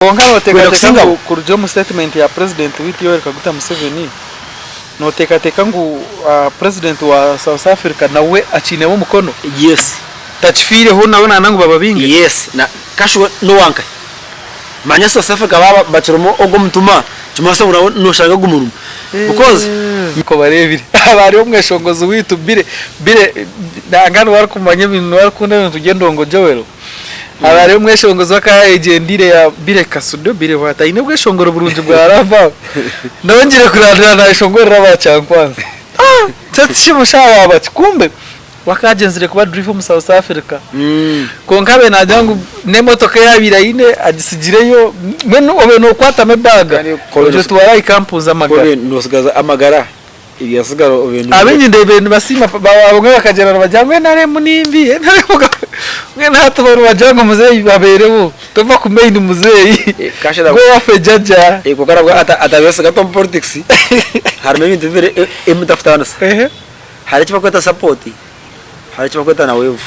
Kwonka Kwenda noteekateeka kusinga ngu bo. kurugira omu statement ya President waitu Yoweri Kaguta Museveni, noteekateeka ngu President wa South Africa nawe akiinemu omukono? Yes. Takifiireho nawe nayenda ngu bababinge? Yes, na kashuba n'owankahi? Manya South Africa baaba bakirimu ogwo omutuma nikimanyisa ngu nawe noshanga gumurimu because. Nikwo bareebire. Haba hariho omweshongozi waitu Billy, Billy nanga niwe arikumanya ebintu, niwe arikukunda ebintu by'endongo Joel. Haba hariho omweshongozi aka yayegyendire ya Billy Kasudo, Billy what? Aine obweshongoro burungi bwa love aho. Nongire kurandira nayeshongorera aba Kyankwanzi. Ah! Kyo waaba ki? Kumbe we akaba agyenzire kuba driver omu South Africa. Kwonka abe naagira ngu n'emotoka ei abaire aine agitsigireyo, mbwenu obe nookwatamu ebaaga Kandi ogitware aha kampuuza amagara. Obe nootsigaza amagara ebyatsigara obe no. Abaingi ndeebire nibasiima abamwe bakagyenda nibagira ngu NRM ni mbi, NRM mbwenu hati bo nibagira ngu muzeeyi babeereho, tova ku main muzeeyi, go waffe jajja. Kwonka nabwo atabeesiga hati omu politics harimu ebintu bibiri ebi mutakutaanisa. Hariho eki barikweta support hariho eki barikweta na wave.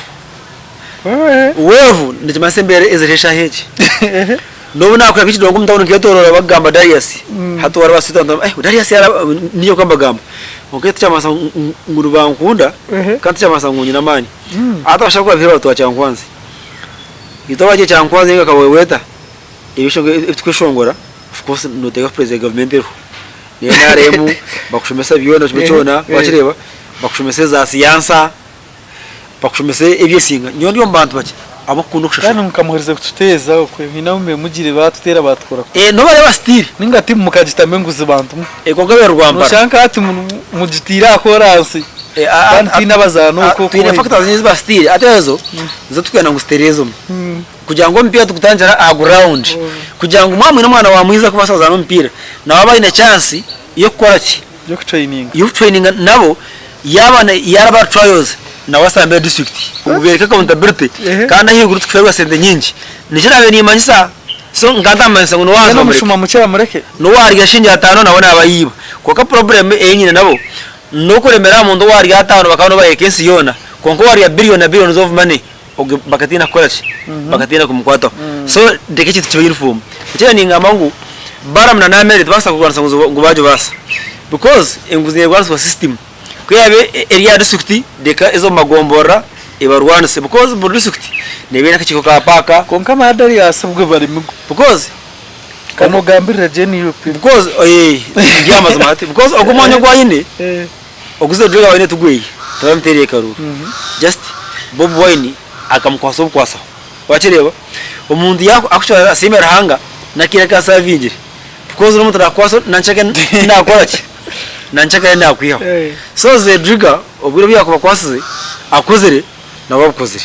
Wave nikimanyisa embeera eziriho eshaaha egi. N'obu naakwiha nk'ekidongo omu tawuni nkeetooroora bakugamba Darius, hati waraba street abantu eh Darius yaraba niinye kwonka mbagamba. Kwonka ekyo tikyamanyisa ngu nibankunda kandi tikyamanyisa ngu nyine amaani. Hati abashaija ku baabihirwe batwara Kyankwanzi, itwe abagiire Kyankwanzi nainga Kaweweeta, ebishongoro ebi turikweshongora of course nooteeka kupurezinga gavumenti eriho. Na NRM bakushomesa byona kimwe kyona wakireeba, bakushomesa eza siyansa, bakushomesa ebyesinga. Nyowe ndi omu bantu bakye abakukunda okushashura. Kandi mukamuherize kututeeza okwe haine ahu mugire batuteera batukora kubi. Eh nobareeba still. Ninga tiimu mukagitamu enguzi bantu mwe. Eh kwonka beri rwampara. Noshanga nka hati mugitiire aha koransi kandi tihaine abazaani okwo. Twine factors nyingi ezi basitiire hati ezo nizo turikwenda ngu zitereeze omu. Kugira ngu omupiira tugutandikire aha ground kugira ngu mwaba mwine omwana wa mwiza arikubaasa kuzaana omupiira nawe abe aine chance y'okukora ki? Y'okutraininga nabo yaaba yaraba aha trials nawe asambe district ngu bereke accountability kandi ahaiguru tikufeerwa sente nyingi. Nikyo naabaire nimanyisa so nkaba ntamanyisa ngu n'owaaza bamureke. N'owaarya shilingi ataano nawe naaba ayiiba. Kwonka problem ei nyine nabo n'okuremera aha muntu owaarya ataano bakaba nibaheeka ensi yoona kwonka owaarya billion na billions of money Ogwe bakatiina kukora ki? Bakatiina kumukwataho. So reka ekintu kibe uniform. Ekindi ningamba ngu Balaam na Naamere tibakubaasa kurwanisa ngu ngu bagibaasa because enguzi nerwanisibwa system. Ku eraabe eri aha district reka ez'omu magomborora ebarwanise because buri district neeba eine akakiiko ka paaka. Kwonka ba Darius obwe bari migo. Because. Ka nogambirira gye NUP. Because eh ndi amazima hati because ogwo omwanya ogu aine. Ogu Zedriga Wine tigweye tibamutereire karuuru just Bobi Wine akamukwasa obukwasaho wakireeba omuntu yakucwara asiime Ruhanga nakaire aku asavingire because n'omuntu nakukwasa nankya nakoraki nankya kare nakwihaho so Zedriga obwire obu yakubakwasize akozire nawe abukozire.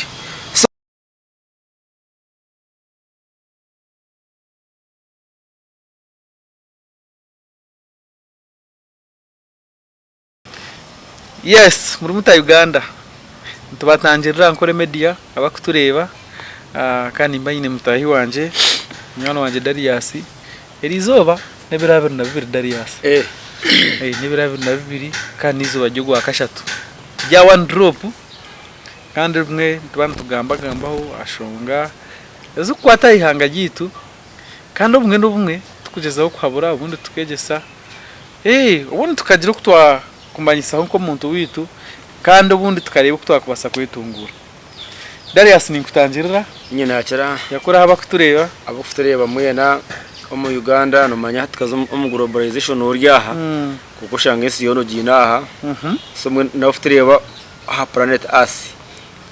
Yes muri muta Uganda nitubatangirira Ankole media abakutureeba kandi nimba nyine mutaahi wangye munywani wangye Darius erizooba n'ebiro 22 Darius n'ebiro 22 kandi n'eizooba ry'ogwakashatu rya one drop kandi rimwe nituba nitugambagambaho aha shonga ezikukwata aha ihanga ryaitu kandi obumwe n'obumwe tukugyezaho kuhabura obundi tukegyesa. Obundi tukagira oku twakumanyisaho nk'omuntu waitu kandi obundi tukareeba oku twakubaasa kwetunguura. Darius ninkutangirira. Inye nakira. Yakura aha abakutureeba. Abakutureeba mwena omu Uganda nomanya hati tukaza omu globalization ori aha kwonka oshanga ensi yoona ogiine aha so mbwenu n'abakutureeba aha planet earth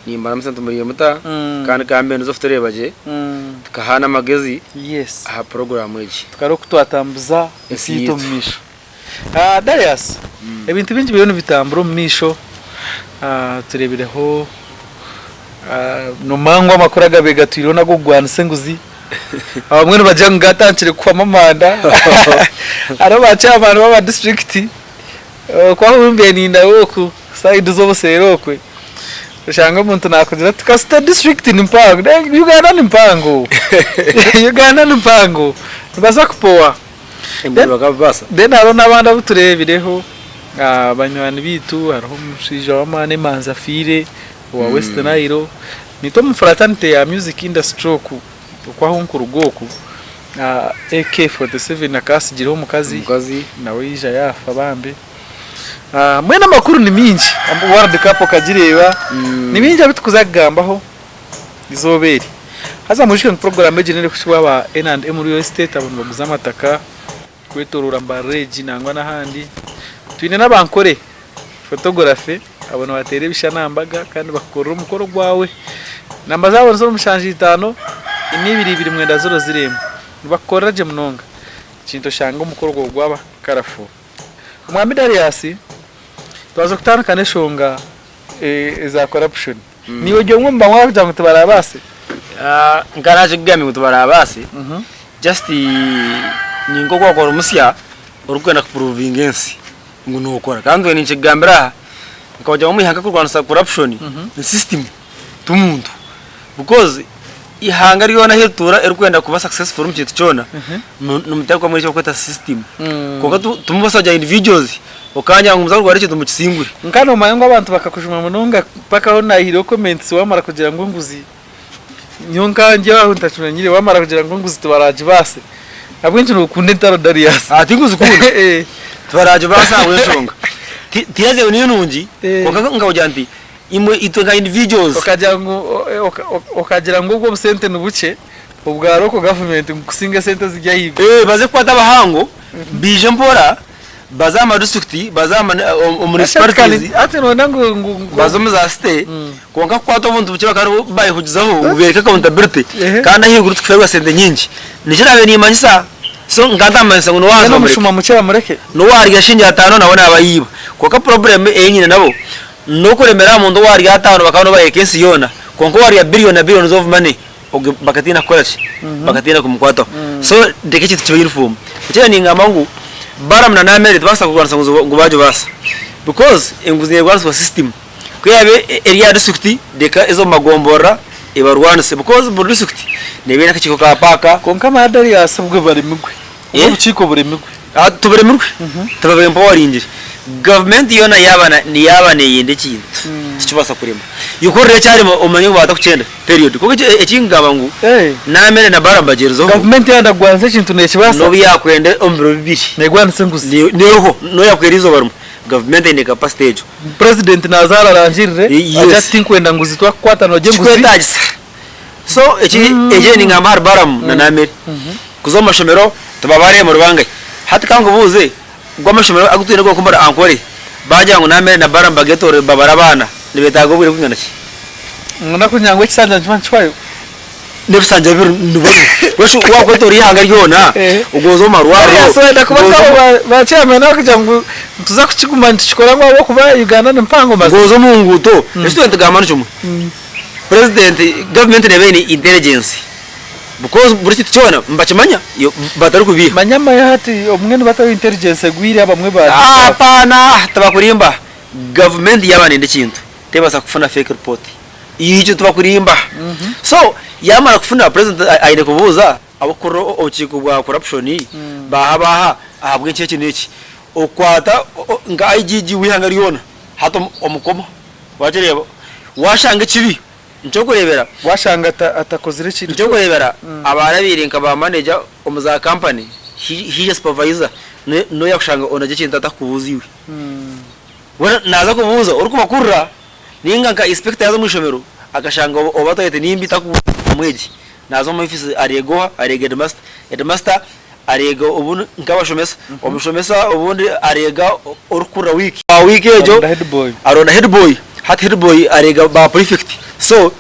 nimbaramutsya nti muri muta kandi ka mbe nizo kutureeba gye tukahaana amagezi aha puroguraamu egi. Tukareeba oku twatambuza ensi yaitu omu maisho. Darius, ebintu bingi biriyo nibitambura omu maisho, tureebireho nomanya ngu amakuru agabaire gatwireho n'ag'okurwanisa enguzi, abamwe nibagira ngu gatandikire kuhwamu amanda, hariho ba chairman b'ama disiturikiti oku ahu mbaire nindaba oku sayidi z'obuseeri okwe, oshange omuntu nakugira ati kasita disiturikiti ni mpango, Uganda ni mpango, Uganda ni mpango, nibaza kupowa. Then hariho n'abandi abu tureebireho banywani baitu hariho omushaija w'amaani emanzi afiire owa West Nile. Naitwe omu fraternity ya music industry oku, oku ahu nkuruga oku, AK-47 akaba atsigireho omukazi nawe yaija yaafa bambi. Mbwenu amakuru ni mingi, World Cup okagireeba, ni bingi abu turikuza kugambaho eizooba eri. Haza mwijuke ngu puroguraamu egi n'erikuhikibwa aba N and M Real Estate abo nibaguza amataka kwetoroora Mbarara egi nangwa n'ahandi. Twine n'abankore photography abo nibateera ebishushani aha mbaga kandi bakukorera omukoro gwawe. Namba zaabo ni 075 4 2 9 0 1. Nibakukorera gye munonga ekintu oshange omukoro gwawe gwaba colourful. Omwami Darius, twaza kutandika n'eshonga eza corruption. Niiwe ori omwe omu bamwe abarikugira ngu tibarabaase? Nka nakikugambye ngu tibarabaase, just ninka oku wakora omusya orikwenda kupuruvinga ensi ngu nokora. Kandi mbwenu ninkikugambira aha, nkagira ngu omu ihanga kurwanisa corruption ni system ti muntu because ihanga ryona ahu rituura eririkwenda kuba successful omu kintu kyona, nimuteekwamu eki barikweta system. Kwonka timubaasa kugira individuals okanya ngu muza kurwara ekintu mukisingure. Nka nomanya ngu abantu bakakujuma munonga mpaka ahu nahiireho comments wamara kugira ngu enguzi nyowe nka ndi aho ntakimanyire wamara kugira ngu enguzi tibaragibaase ahabw'enki nokunda entaro Darius? Aa tinkuzikunda tibaragibaasa ahabw'enshonga tihaza niyo nungi kwonka nkakugira nti Imwe itwe nka individuals. Okagira ngu okagira ngu obwo obusente nibukye obwa local government ngu kusinga esente eziri ahaiguru. Eeh baze kukwata abahango baije mpora baze aha ma district baze aha omu municipalities Hati noyenda ngu baze omu za city kwonka kukwata obuntu bukye bakaba nibo bayehugizaho ngu bereke accountability kandi ahaiguru tukufeerwa sente nyingi. Nikyo nabaire nimanyisa so nkaba ntamanyisa ngu n'owahansi bamureke. N'omushuma mukye bamureke. N'owarya shiringi ataano nawe naaba ayiiba kwonka problem ei nyine nabo N'okuremera aha muntu owarya ataano bakaba nibaheeka ensi yoona, kwonka owarya billion na billions of money ogwe bakatiina kukora ki? Bakatiina kumukwataho. So reka ekintu kibe uniform. Ekindi ningamba ngu Balaam na Naameri tibabaasa kurwanisa ngu ngu bagibaasa because enguzi nerwanisibwa system. Ku eraabe eri aha district reka eze omu magomborora ebarwanise because buri district neeba eine akakiiko ka paaka. Kwonka amara Darius obwe baremirwe. Obwo obukiiko buremirwe. Tuburemirwe, tibaba empoweringire. Gavumenti yoona yaaba yaaba neyenda ekintu tikibaasa kurema. Yekorere ekyarema omanye ngu batakukyenda period. Kwonka eki nkugamba ngu Naamere na Balaam bagyerizeho. Gavumenti yaayenda kugwanisa ekintu nekibaasa? N'obu yaakwenda omu biro bibiri. Negwanisa enguzi. Neruho, n'obu yaakwenda eizooba rimwe, gavumenti eine capacity egyo. Purezidenti naaza ararangirire agire ati tinkwenda nguzi twakukwata norya enguzi. Tikikwetaagisa. So eki eki ningamba ahari Balaam na Naamere. Kuza omu mashomero tibabare muri bangahi? Hati ka nkubuuze, ago amashomero agu twine g'okumara Ankole, baagira ngu Naamere na Balaam bageetoorore babare abaana, nibeetaaga obwire bwingana ki? Ngu kugira ngu ekisanja nikiba nikihwayo. N'ebisanja bibiri nibwo bimwe. Mbwenu shi waakwetoorora eihanga ryona, ogonze omu marwariro, Darius wenda kuba ogonze nkaabo omu. ba chairman abakugira ngu nituza kukiguma nitukikora ngu ahabw'okuba Uganda ni mpango mazima. Ogonze omu nguuto. Eki twena nitugamba ni kimwe. President, gavumenti neeba eine intelligence because buri kintu kyona nibakimanya batarikubiiha. Manya amahe hati obumwe nibataho intelligence egwire abamwe ba. Hapana tibakurimba, gavumenti yaaba neyenda ekintu tebaasa kufuna fake report, ekyo tibakurimba. So yamara kufuna president aine kubuuza abarikukurira obukiiko bwa corruption baaha baaha ahabw'enki eki n'eki. Okukwata nka IGG w'eihanga ryona hati omukoma wakireeba washanga ekibi nikyokureebera. Washanga atakozire ekintu. Nikyokureebera abarabaire nka ba manager omu za company haija supervisor noyakushanga onagye ekintu atakubuuza iwe. Weena naaza kubuuza orikubakurira ninga nka inspector yaaza omu ishomero akashanga oba toilet nimbi takubuuza omwegi naaza omu office areega oha? Areega headmaster, headmaster areega obundi nk'abashomesa, omushomesa obundi areega orikukurira wiiki, wiiki egyo Aronda headboy. aronda headboy, hati headboy areega ba prefect so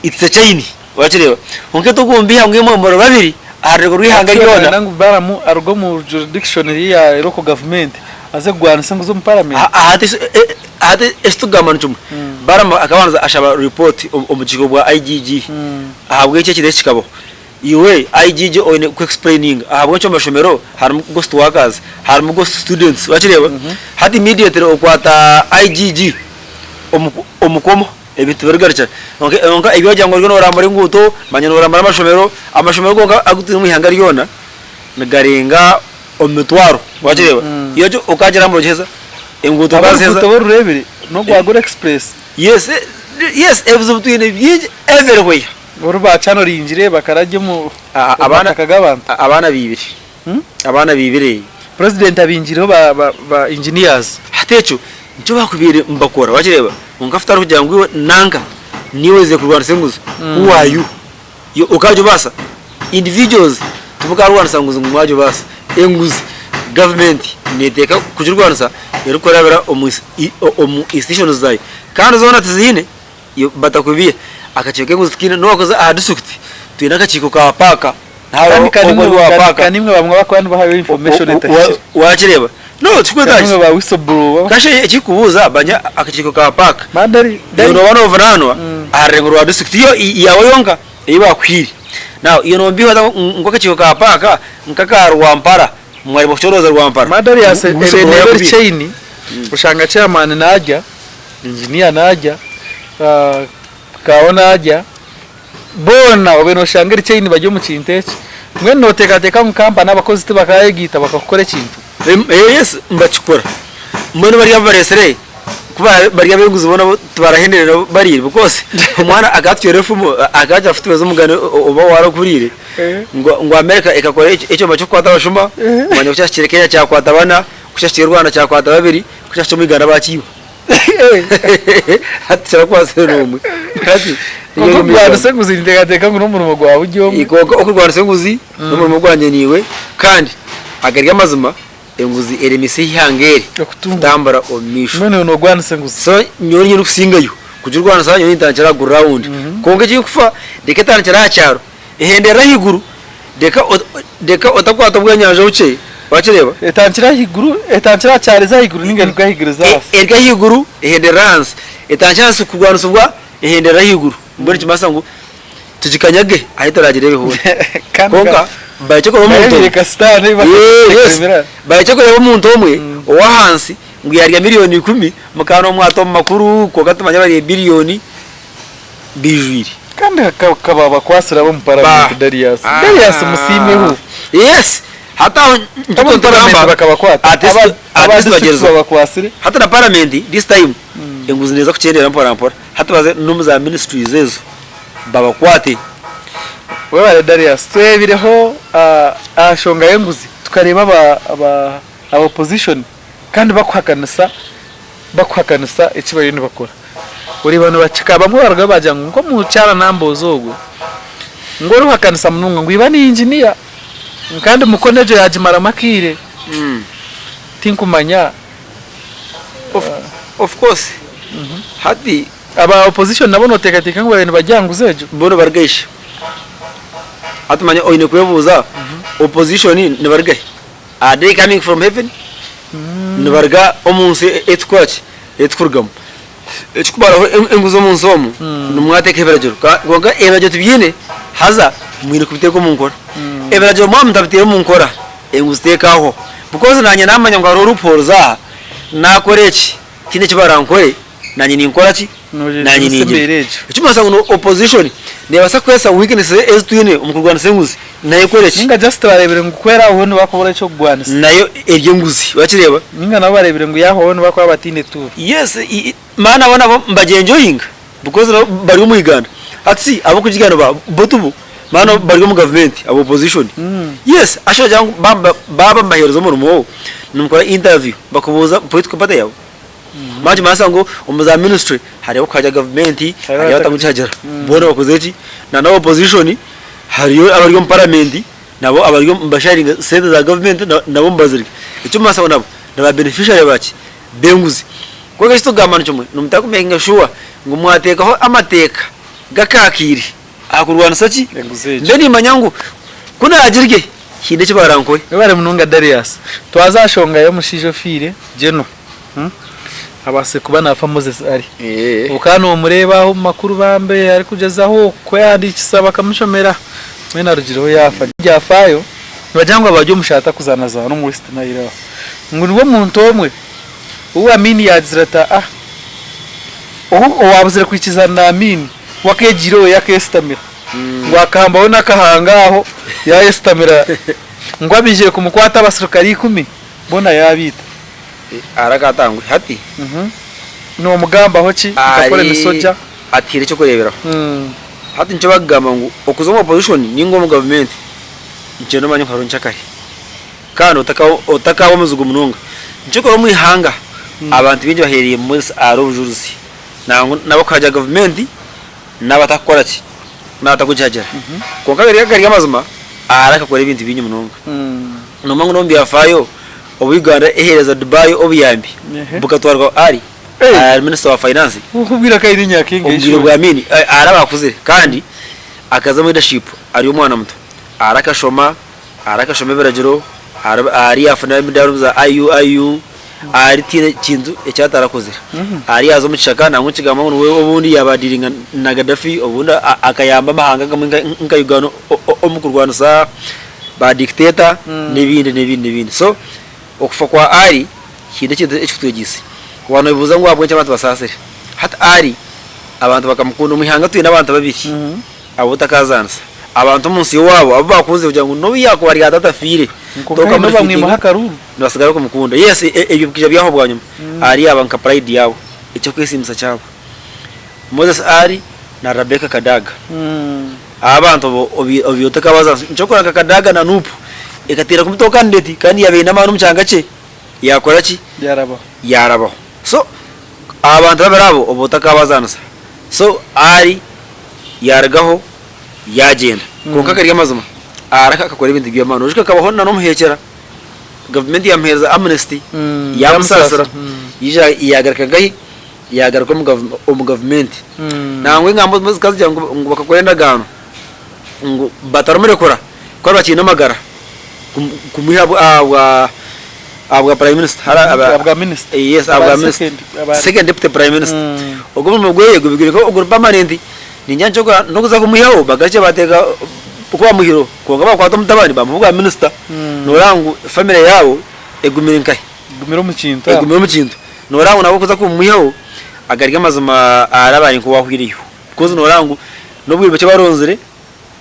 it's a chain wakireeba. Kwonka itwe okumbiha ngu imwe muri babiri aha rurego rw'eihanga Hati ryona. noyenda ngu Balaam aruge omu jurisdiction ya local government aze kugwanisa enguzi omu parliament? Hati eki turikugamba ni kimwe, Balaam akabanza ashaba report omu bukiiko bwa IGG ahabw'enki ekintu eki kikabaho. Iwe IGG oine ku explaininga ahabw'enki omu mashomero harimu ghost workers, harimu ghost students wakireeba? Hati immediately okwata IGG omu koma ebintu tibirigarukira. Kwonka ebi wagira ngu oriyo norambura enguuto, manya norambura amashomero, amashomero gonka agu twine omu ihanga ryona nigarenga omu mitwaro wakireeba? Iwe okagirambura ogiheza, enguuto okaziheza. Aruguuto orureebire n'orwa Gura Express. Yes, yes ebizibu twine bingi everywhere. Oru baacanoringire bakararya omu mataka g'abantu. Abaana baibire. Abaana baibire. Purezidenti abingireho ba engineers. Hati ekyo nikyo baakubaire nibakora wakireeba kwonka kutari kugira ngu iwe nanka niiwe oizire kurwanisa enguzi who are you? Okaagibaasa? Individuals timukaarwanisa nguzi ngu mwagibaasa. Enguzi gavumenti neeteeka kugirwanisa erikurabira omu institutions zaayo kandi zoona tiziine batakubiha. Akakiiko k'enguzi tikaine n'obu waakuza aha disiturikiti twine akakiiko ka paaka Kandi ka nimwe bamwe abarikuba nibahayo information etahikire. Wakireeba? No Ka nimwe ba whistle blower. Kasha ekirikubuuza manya akakiiko ka paaka iwe nooba noovunanwa aha rurengo rwa disiturikiti yo yaawe yonka ei baakuhaire. Now iwe noombiha ota ngu akakiiko ka paaka nk'aka Rwampara mwaremwa kucondooza Rwampara Ma Darius ebeneeba eri chain oshanga chairman naarya, engineer naarya, kaawo naarya, boona obaire noshanga eri chain bari omu kintu eki. Mbwenu noteekateeka ngu company abakozi tibakaayegaita bakakukora ekintu? Yes nibakikora. Mbwenu bariya abu bareetsire ku bari ab'enguzi boona bo tibarahenderera bariire because omwana akatutwera efumu akaagira kututeeza omugani oba warakuriire ngu America ekakora ekyoma ky'okukwata abashuma manya ku kyahikire Kenya kyakwata bana, ku kyahikire Rwanda kyakwata babiri, ku kyahikire omu Uganda baakiiba. Hati tikirakwasire n'omwe. Hati Kwonka okurwanisa enguzi ninteekateeka ngu n'omurimo gwa buri omwe. Kwonka okurwanisa enguzi n'omurimo gwangye naiwe kandi agari amazima enguzi eremesa eihanga eri kutambura omu maisho. Mbwenu iwe noorwanisa enguzi? So nyowe niinye ndikusingayo kugirwanisa nyowe nintandikira aha ground. Kwonka ekirikufa reka etandikire aha kyaro ehenderere ahaiguru reka reka otakwata obwenyanja bukye wakireeba. Etandikire ahaiguru etandikire aha kyaro eze ahaiguru ninga eruge ahaiguru eze ahansi? Eruge ahaiguru ehenderere ahansi etandikire ahansi kurwanisibwa ehenderere ahaiguru mbwenu nikimanyisa ngu tugikanyage ahu turagireebe hoona. Kwonka bahikye kureeba omuntu omwe bahikye kureeba omuntu omwe ow'ahansi ngu yarya miriyoni ikumi mukaba nomwata omu makuru kwonka tumanye bariire biriyoni bijwire. Kandi hakaba bakwasire ab'omu paramenti Darius. Darius musiimeho. Yes hati aho Ab'omu paramenti bakabakwata. Aba district babakwasire. Hati na paramenti this time enguzi neeza kukyendera mpora mpora. Hati baze n'omu za ministries ezo babakwate. Webare Darius. Twebireho aha nshonga y'enguzi tukareeba aba opposition kandi bakuhakanisa bakuhakanisa eki bariyo nibakora. Oreeba nibaceka bamwe barugayo bagira ngu nk'omukyara Nambooze ogwo ngu orikuhakanisa munonga ngu iba ni engineer kandi Mukono egyo yagimaramu akaire tinkumanya. Of course hati. Aba opposition nabo noteekateeka ngu bariyo nibarya aha nguzi egyo? Bo nibaruga hi shi? Hati manya oine kwebuuza opposition nibaruga hi? Are they coming from heaven? Nibaruga omu nsi ei turikukora ki? Ei turikurugamu. Ekirikumaraho enguzi omu nsi omu, nimwateekaho ebiragiro. Kwonka ebiragiro tibiine, haza mwine kubiteeka omu nkora. Ebiragiro mwaba mutabiteire omu nkora, enguzi tekahwaho. Because naanye naamanya ngu hariho loopholes aha, naakora eki, tihaine eki barankore, naanye ninkora ki? Naanye Noyejunisa ningira. embeera egyo. Ekirikumanyisa ngu opposition neebaasa kukozesa weaknesses ezi twine omu kurwanisa enguzi, nayo ekore ki? Ninga just bareebire ngu ku erahwaho nibakubura eky'okugwanisa. Nayo eri enguzi, wakireeba? Ninga nabo bareebire ngu yahwaho nibakuba bataine tool. Yes, maana abo nabo nibagyenjoyinga because nabo bari omu Uganda. Hati si ab'okugigana ba bo tibo, maana bari omu gavumenti aba opposition. Yes, actually noogira ngu baaba nibaheereza omurimo nimukora interview bakubuuza political party yaawe. Manya nikimanyisa ngu omu za ministry hariyo abarikuhagira gavumenti hariyo abatarikugihagira. Boona bakozire ki? Na n'aba opposition hariyo abari omu paramenti nabo abari nibasharinga sente za gavumenti nabo nibazirya. Ekirikumanyisa ngu nabo ni ba beneficiary ba ki? B'enguzi. Kwonka eki turikugamba ni kimwe, nimutaka ku makinga sure ngu mwateekaho amateeka gakakiire aha kurwanisa ki? Enguzi egyo. Mbwenu nimanya ngu ku naagirye haine eki barankore. Webare munonga Darius. Twaza aha nshonga y'omushaija ofiire, General. Abaasire kuba naafa Moses Ali. Okaba noomureeba aho omu makuru bambe arikugyezaho kwehandiikisa bakamushomera mbwenu arugireho yaafa. Ebyafaayo nibagira ngu aba ari omushaija atarikuzaanazaana omu West Nile aho. Ngu niwe muntu omwe ou Amin yaagizire ati ah ou owaabuzire kwikirizana na Amin we akeegiira owe akeesitamira. Ngu akahambaho n'akahanga aho yaayesitamira ngu abaijire kumukwata abasirikare ikumi boona yaabaita. Arakatangwe hati. Nomugambaho ki nka Foreign Ari Soldier? atiire ekyokureberaho. Hati nikyo bakugamba ngu okuza omu opposition ninga omu gavumenti nikyenda omanye ngu hariho nkyakare kandi otakaaba omuzigu munonga. Nikyo orikureeba omu ihanga abantu baingi baheereire Moses ahari obujurizi nangwa n'abarikuhagira gavumenti n'abatakukora ki n'abatakugihagira. Kwonka gari agari amazima ahari akakora ebintu bingi munonga. Noomanya ngu n'omu byafaayo obu Uganda eheereza Dubai obuyambi bukatwarwa Ali. Ari minisita wa finance. Nkubwire akaine emyaka engahi Obwire sure. bwa Amin araba akuzire kandi akaza omu leadership ari omwana muto. Ari akashoma, ari akashoma ebiragiro, ari yafuna emidaara omu za IUIU, ari tihaine kintu eki atarakozire. Ari yaza omu kishaka nangwa nikigambwa ngu niwe obundi yaba adiringa na Gaddafi obundi akayamba amahanga agamwe nka Uganda omu kurwanisa ba dictator n'ebindi n'ebindi n'ebindi. So Okufa kwa Ali haine ekintu eki kutwegyeise. Waaba nooyebuuza ngu ahabw'enki abantu basaasire. Hati Ali abantu bakamukunda. Omu ihanga twine abantu babiri abu otakazaanisa. Abantu omu nsi y'owaabo abu baakunzire kugira ngu n'obu yaakuba ari ata atafiire, Kwonka haine obu bamwimaho akaruru. nibatsigara barikumukunda. Yes, ebyo bikaija byahwa bwanyima. Ali yaaba nka pride yaabo, eky'okwesiimisa kyabo. Moses Ali na Rebecca Kadaga. Abantu obu obaire otakabazaanisa. Nikyo orikureeba nka Kadaga na Nup ekateera kumuta candidate kandi yaaba eine amaani omu kyanga kye yaakora ki? Yaarabaho. Yaarabaho. So abantu babiri abo oba otakabazaanisa. So Ali yaarugaho yaagyenda. Kwonka gari amazima Ali akakora ebintu by'amaani. Oijuke akabaho na n'omuheekyera, gavumenti yaamuheereza amnesty yaamusaasira yaija yaagaruka nkahi? Yaagaruka omu gavumenti. Nangwa engambo ezimwe zikaba zigira ngu bakakora endagaano ngu batarimurekura ku ariba akiine amagara kumwiha ahabwa prime minister. Yes ahabwa minisita, second deputy prime minister. Ogwo omurimo gweye gubigire nka oguri permanent. Ningira nikyo n'okuza kumwihaho bagarukye bateeka ku bamuhireho kwonka bakwata omutabani bamuha obwa minisita. Noreeba ngu family yaabo egumire nkahi? Egumire omu kintu aho. Egumire omu kintu. Noreeba ngu nawe kuza kumwihaho agari amazima araba ari nk'owahwireyo because noreeba ngu n'obwire bukye baronzire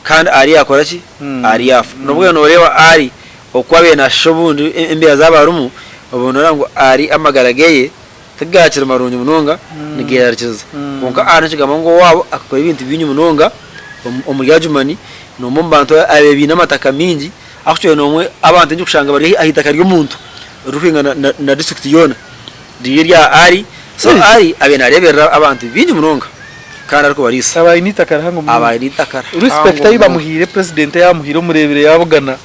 kandi ari yakora ki? Ari yafa. Nobwe noreeba ari oku abaire nashusha obundi embeera zaaba arimu obu noreeba ngu ari amagara geye tigakiri marungi munonga nigerarikiriza. Kwonka ari nikigambwa ngu owaabo akakora ebintu bingi munonga omuri Adjumani n'omwe omu bantu abaire baine amataka mingi actually n'omwe abantu baingi kushanga bari ah'itaka ry'omuntu ririkwingana na disiturikiti yoona riri erya Ali. So Ali abaire naareeberera abantu baingi munonga kandi arikubariisa. Abaire aine eitaka rihango munonga. Abaire aine eitaka rihango Respect ei bamuhaire president ei amuhaire omureebire yaabugana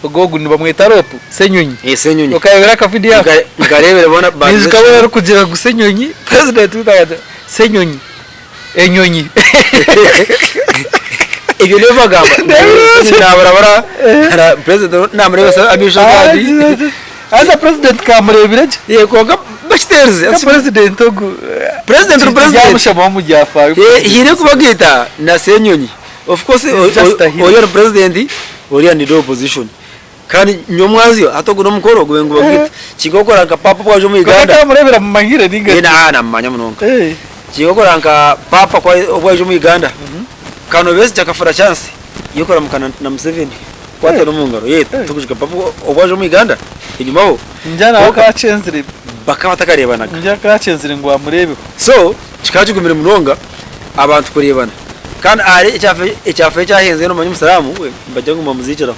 ogwo ogu nibamweta Ropu Ssenyonyi. Ssenyonyi. Okareebire akavidiyo ako? Nkareebire boona Naijuka we arikugira ngu Ssenyonyi, president waitu akagira Ssenyonyi. Enyonyi. Ebyo nibyo bagamba. Nabarabara president namurebesa amaisho agandi. Haza president kamurebire gye. Yee kwonka bakiteerize. President ogu. President ni president. Yamushamaho omu byafaayo. Haine kubagaita na Ssenyonyi. Of course oriya ni president oriya ni leader of opposition. Kandi nyomwazyo hati ogu n'omukoro gube nigubagaita. Kinga okora nka paapa obu aija omu Kwonka Uganda. kamurebera mumanyire ninga Yee namumanya munonga. Kinga okora nka paapa obu aija omu Uganda. Kano Besigye akafuna chance y'okuramukana na Museveni kukwatana omu ngaro. Yee tokwijuka paapa obu aija omu Uganda enyimaho. Ningira nawe akaba akyenzire. Bakaba batakareebanaga. Ningira akaba akyenzire ngu amureebeho. So kikaba kigumire munonga abantu kureebana. Kandi ahari ekyafayo ekyahenzire nomanya omusiraamu we nibagira ngu nibamuziikiraho.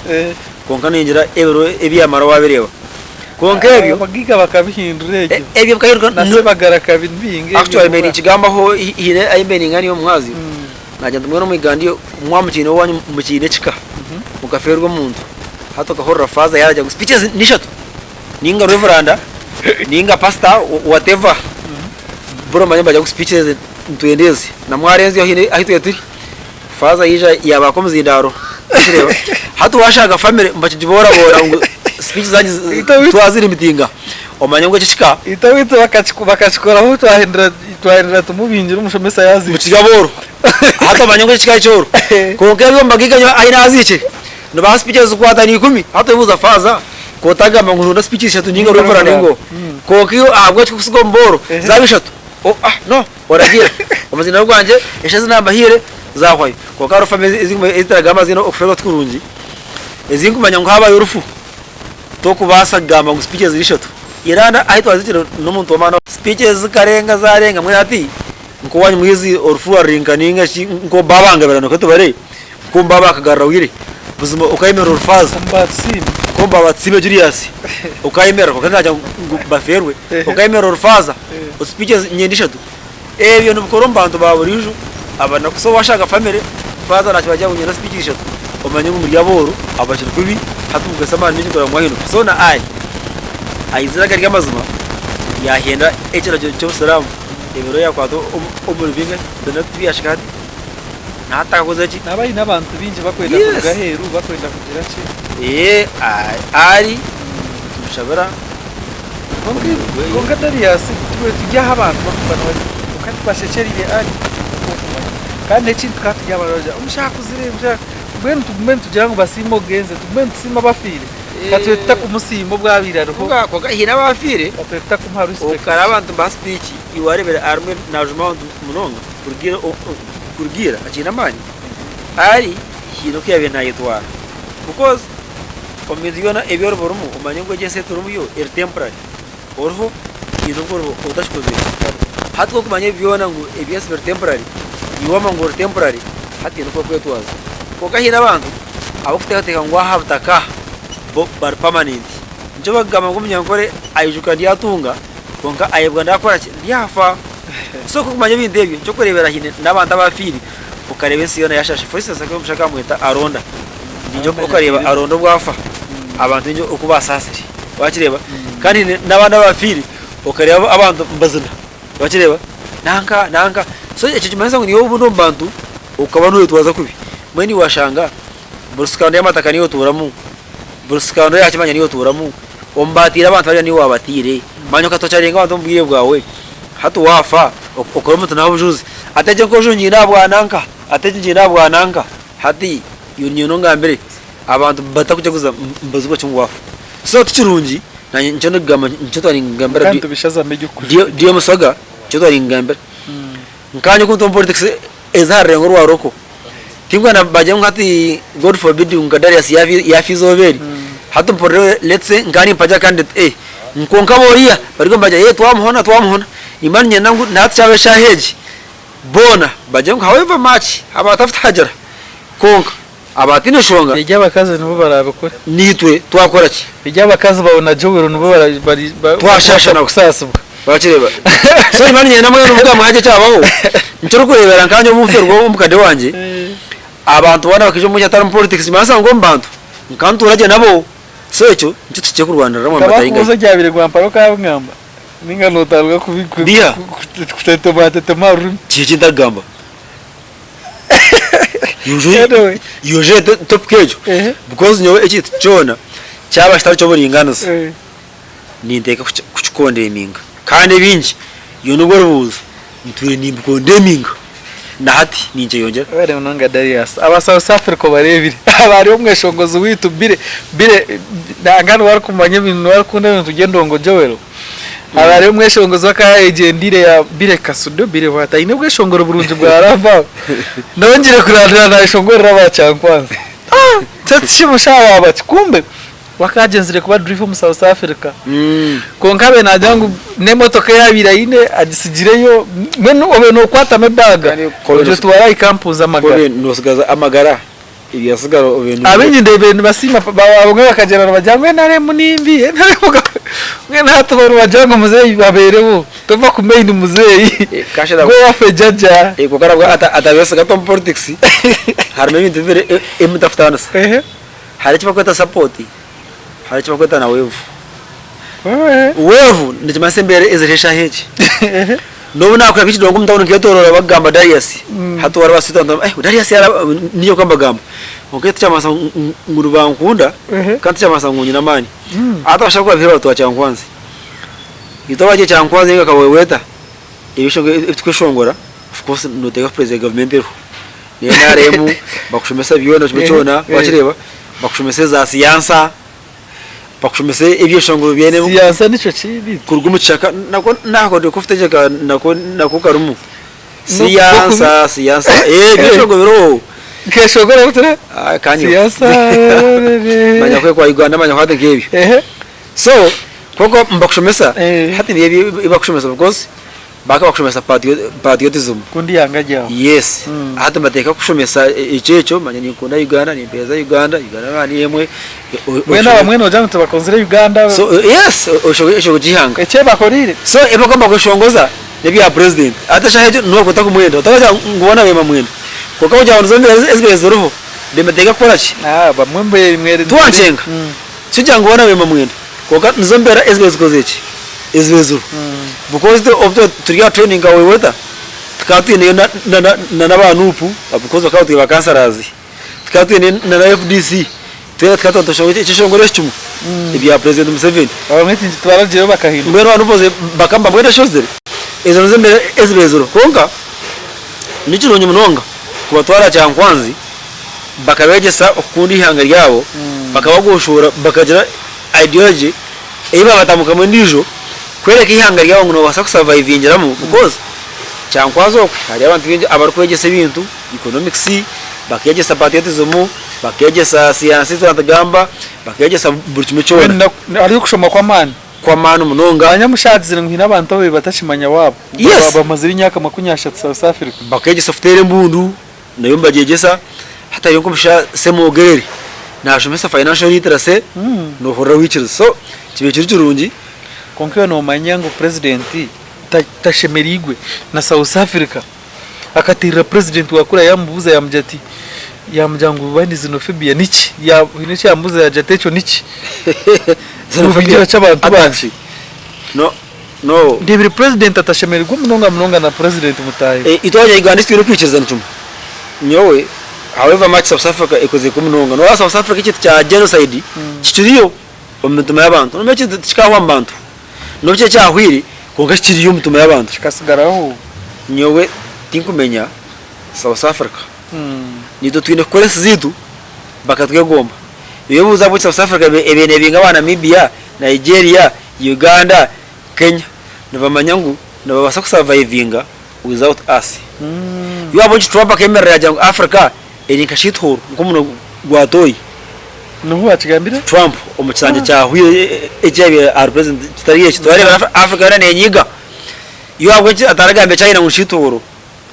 Kwonka ningira ebiro ebi yamara wabireeba. Kwonka ebyo. Abagaiga bakabihindura egyo. Ebyo bikahinduka. Na Sebagara akabibinga. Actually mbaire ninkigambaho haine ahi mbaire ningaaniira omu mwazyo, naagira nti mbwenu omu Uganda iyo mwaba mukiine owaanyu mukiine ekika, mukafeerwa omuntu, hati okahurira faaza yaagira ngu speeches n'ishatu, ninga reveranda, ninga pastor whatever, buri omanya nibagira ngu speeches nitwenda ezi, na mwarenzi haine ahi twaba turi, Faaza yaija yaabaaka omuzindaaro okireeba. Hati waashanga famire nibakigiboraboora ngu speech zaanyu twazirimitinga omanye ngu eki kika. Itwe owaitu bakakikoraho twahindura twahindura tumubingire omushomesa yaaziika. Ngu kiri abooro. Hati omanye ngu eki kika kyoro. Kwonka ebi omu bagaiga nyowe ahi naaziikire nibaha speech ezirikwatana ikumi. Hati oyebuuza faaza ku otagamba ngu nonda speech ishatu ninga reverand ninga oha. Kwonka iwe ahabw'eki kukusiga omu booro zaaba ishatu. Oh ah no oragiira omuziina gwangye esha ezi nambahaire zahwayo kwonka hariho family ezitaragamba amaziina okufeerwa tikurungi ezinkumanya ngu habayo orufu tokubaasa kugamba ngu speech ziri ishatu Iranda ahu twazikire n'omuntu w'amaani speech zikarenga zarenga mbwenu hati. Nk'owaanyu mwizi orufu rwarurinka nainga shi nk'omu baabangabirana nikwo tubare, nk'omu baabakagarura wire, buzima okayemerera orufaaza. Omu baatusiime. Nk'omu baabatusiime Julius, okayemerera kwonka tinagira ngu bafeerwe, okayemerera orufaaza, osipiikye enyenda ishatu. Ebyo nibikora omu bantu ba buriijo abanaku. So waashanga famire, faaza naakibagira ngu nyenda sipiika ishatu, omanye ngu muri abooro, abakiri kubi, hati mukozese amaani maingi kureba ngu mwahinduka. So na Ali aizire agari amazima, yaahenda ekiragiro ky'obusiraamu. Ebiro yakwata omuri bingahi byona tibiyashika hati na hati takakozire ki? Naaba aine abantu baingi bakwenda kuruga aheeru bakwenda kugira ki? Eeh ari nitumushabira Kwonka Darius tube turi aha abantu bakuba kwonka tibashekyereire Ali nikwo okumanya kandi n'ekindi tukaba turi aha baragira omushaija akuzire omushaija mbwenu tugume nitugira ngu basiime ogenze tugume nitusiima abafiire Katube tutakumusiima obu abaire ariho. Kwonka haine abaafiire Katube tutakumuha respect. Okare abantu mbaha speech iwe wareebire arimu najuma abantu munonga kuruga ira akiine amaani ari haine oku yaabaire nayetwara because omu bintu byona ebi oriba orimu omanye ngu egi ensi ei turimu yo eri temporary oriho haine obu oriba otakikozire hati ku orikumanya ebi byona ngu eby'ensi biri temporary iwe wamanya ngu ori temporary hati haine oku orikwetwaza kwonka haine abantu abarikuteekateeka ngu aha butaka aha bo bari permanent. Nikyo barikugamba ngu omunyankore aijuka ndyatunga kwonka ayebwa ndakora ki? Ndyafa. So ku orikumanya ebintu ebyo, eky'okureebera haine n'abantu abaafiire okareeba ensi yoona yashaasha. For instance nk'omushaija akamweta Aronda, ningira okareeba Aronda obu afa abantu baingi oku baasaasire, wakireeba? Kandi haine n'abandi abaafiire okareeba abantu nibazina, wakireeba? Nanka nanka, so ekyo nikimanyisa ngu niiwe obundi omu bantu okaba noyetwaza kubi. Mbwenu iwe washanga Buri sikando y'amataka niiwe otuuramu, buri sikando ya kimanya niiwe otuuramu, omubaatiire abantu bariya niiwe waabatiire, manya okatokyarenga abantu omu bwire bwawe, hati waafa okore omuntu naaha obujuzi, hati egi enkojo ngiine aha bwa nanka, hati egi ngiine aha bwa nanka, hati iwe niinyenda ongambire abantu batakujaguza nibazibwa ki ngu waafa? So ti kirungi naanye nikyo ndikugamba nikyo twaba ningambira Kandi tubishazame eby'okushusha. Dio Musoga nikyo twaba ningambira. Nkaanye oku nti omu politics eza aha rurengo rwa local tinkwenda bagire ngu hati God forbid nka Darius yaafa eizooba eri hati mpurire let's say nkaba nimpagya candidate A kwonka boriya bariyo nibagira eh twamuhona twamuhona nimba niinyenda ngu nahati kyaba eshaaha egi boona bagire ngu however much abatafutahagira kwonka abataine nshonga Eby'abakazi nibo baraabikore. Naitwe twakora ki? Eby'abakazi bawe na Joel nibo Twashasha nabo. kusaasibwa. Wakireeba? So nimba niinyenda mbwenu obugambo haagira ekyabaho, nikyo orikureebera nkanye obu nfeerwa omukade wangye, abantu boona bakaija omu atari omu politics nibaasa ngu omu bantu, nkaba ntuura gye nabo. So ekyo nikyo tuhikire kurwanirira Nkaba nkubuuza ekyabire gwampara okabingamba ninga nootandika Biiha? kutetematetema aha rurimi. Kiki eki ntarikugamba? Anyway. Yongyere topic egyo Ehe. because nyowe ekintu kyona kyaba kitari ky'oburingaaniza Eh. ninteeka kukikondeminga kandi ebingi iwe nobu oribuuza ntwire nimbikondeminga na hati ninkyeyongyera. Webare munonga Darius. Aba South Africa obareebire? Aba ari omweshongozi waitu Bire Bire nangwa niwe arikumanya ebintu niwe arikukunda ebintu by'endongo Joel. Aba ari omweshongozi w'aka egyendeire ya Bire Kasudo Bire what aine obweshongoro burungi bwa love aho. Nongire kurandira nayeshongorera aba Kyankwanzi. Ah! Kyo waaba ki kumbe we akagyenzire kuba driver omu South Africa. Kwonka abe nagira ngu n'emotoka ei abaire aine agisigireyo mbwenu obe nokwatamu ebaaga Kandi ogitware aha kampuuza amagara. Obe nosigaza amagara Ebyasigara obe ni. Abaingi ndeebire nibasiima abamwe bakagyenda nibagira ngu NRM ni mbi, NRM mbwenu hati bo nibagira ngu muzeeyi babeereho tova ku main muzeeyi go waffe jajja. Kwonka nabwo atabesiga hati omu politics harimu ebintu bibiri ebi mutakutaanisa. Hariho eki barikweta support hariho eki barikweta na wave. Wave nikimanyisa embeera eziriho eshaaha egi. N'obu naakureeba ekidongo omu tawuni nketoroora bakugamba Darius, hati waraba street abantu eh Darius yaraba niyo oku mbagamba. Kwonka ekyo tikyamanyisa ngu nibankunda kandi tikyamanyisa ngu nyine amaani. Hati abashaija ku babiire batwara Kyankwanzi, itwe abagiire Kyankwanzi ninga Kaweweeta, ebishongoro ebi turikweshongora of course nooteeka kupurezinga gavumenti eriho. NRM bakushomesa byona buri kimwe kyona wakireeba, bakushomesa eza siyansa. Bakushomesa ebyeshongoro byene Siyansa nikyo kibi. Kuruga omu kishaka nako nako kufutegyeka nako nako karimu. Siyansa siyansa eh ebyeshongoro biriho. Nkeshongora butira? Ah kanyo. Siyansa. Manya kwe kwa Uganda manya kwate nk'ebyo. Ehe. So kwonka nibakushomesa Eh. hati nibyo ebi bakushomesa because. Bakaba bakushomesa patriotism. Kukunda eihanga ryawe. Yes. Hati nibateeka kukushomesa ekyo ekyo manya ninkunda Uganda, nimpeereza Uganda, Uganda yaaba niyo emwe. Mbwenu abamwe noogira ngu tibakunzire Uganda. So yes, ekyo ky'eihanga. Eki ebakoreire. So ebi barikuba nibakweshongoza n'ebya president. Hati eshaaha egyo nibo barikuba batakumwenda. Otakagira ngu boona bemamwenda. Kwonka kugira ngu nizo mbeera ezibaire ziriho, nibateeka kukora ki? Abamwe Tiwankyenga. Tikugira ngu boona bemamwenda. Kwonka nizo mbeera ezibaire zikozire ki? Ezibaire ziriho. Because itwe obu twaba turi aha training nka Weweta, tukaba twineyo na n'aba Nup because bakaba batwire ba councillors, tukaba twineyo na na FDC, twena tukaba tuba ekyeshongoro eki kimwe ebya President Museveni. Abamwe tibaragireyo bakahinduka. Mbwenu aba Nup bakaba mbwenu eshozire, ezo nizo mbeera ezibaire ziriho. Kwonka nikirungi munonga kubatwara Kyankwanzi bakabegyesa okukunda eihanga ryabo, bakabagoshora bakagira ideology ei babatambukamu endiijo kworeka eihanga ryabo ngu nobaasa kusurvivingiramu because Kyankwanzi okwe hariyo abantu baingi abarikwegyesa ebintu, economics, bakeegyesa patriotism, bakeegyesa siyansi ezi twatugamba, bakeegyesa buri kimwe kyona. Hariyo okushoma kw'amaani. Kw'amaani munonga. Manya mushaagizire ngu haine abantu ababaire batakimanya waabo. Yes. Bamazire emyaka 30 South Africa. Bakeegyesa kuteera embundu. Nayo nibagyegyesa hati hariyo nk'omushaija Ssemwogerere nashomesa financial literacy nohurira waikiriza so kibaire kiri kirungi. Kwonka iwe nomanya ngu president tashemereirwe na South Africa akateerera president wa kuriya yamubuuza yamugira ati yamugira ngu bani xenophobia niki haine eki yamubuuza yagira ati ekyo niki? Nobingira ki abantu bangye? No no. Ndebire president atashemererwa munonga munonga na president mutaahi we. Itwe abanya Uganda eki twine kwikiriza ni kimwe, nyowe however much South Africa ekozire kubi munonga, noreeba South Africa ekintu kya genocide kikiriyo omu mitima y'abantu, nomanya ekintu tikikahwa omu bantu, nobu kiriba kyahwire kwonka kikiriyo omu mitima y'abantu. Kikasigaraho. Nyowe tinkumenya South Africa, nitwe twine kukora ensi zeitu bakatwegomba. Noyebuuza ahabw'enki South Africa ebaire nebinga aba Namibia, Nigeria, Uganda, Kenya nibamanya ngu nibabaasa ku survivinga without us. Iwe ahabw'enki Trump akemerera yagira ngu Africa eri nka shithole nk'omunwa gwa toyi. Noha owakigambire? Trump omu kisanja kyahwire eki yabaire ari president kitari eki twareeba Africa yoona nenyiga. Iwe ahabw'enki ataragambire China ngu ni shithole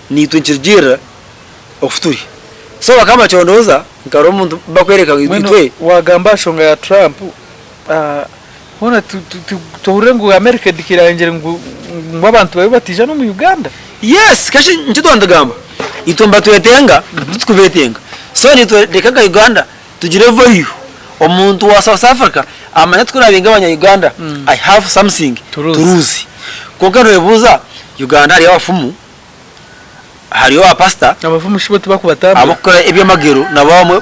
naitwe nikirugirira oku turi. So bakaba nibacondooza nka hariho omuntu bakwereka ngu Mbwenu itwe. wagamba aha nshonga ya Trump, Hoona tuhurire ngu America edikirangire ngu abantu babe bataija n'omu Uganda? Yes, kashi nikyo twaba nitugamba. Itwe nibatwetenga, titukubetenga. So nitwe reka nka Uganda tugire value. Omuntu wa South Africa amanye ati ku nabinga abanya Uganda, I have something to lose. Kwonka noyebuuza, Uganda hariyo abafumu, hariyo ba pastor Abafumu shi bo tibakubatambira? abakukora ebyamagero nabo abamwe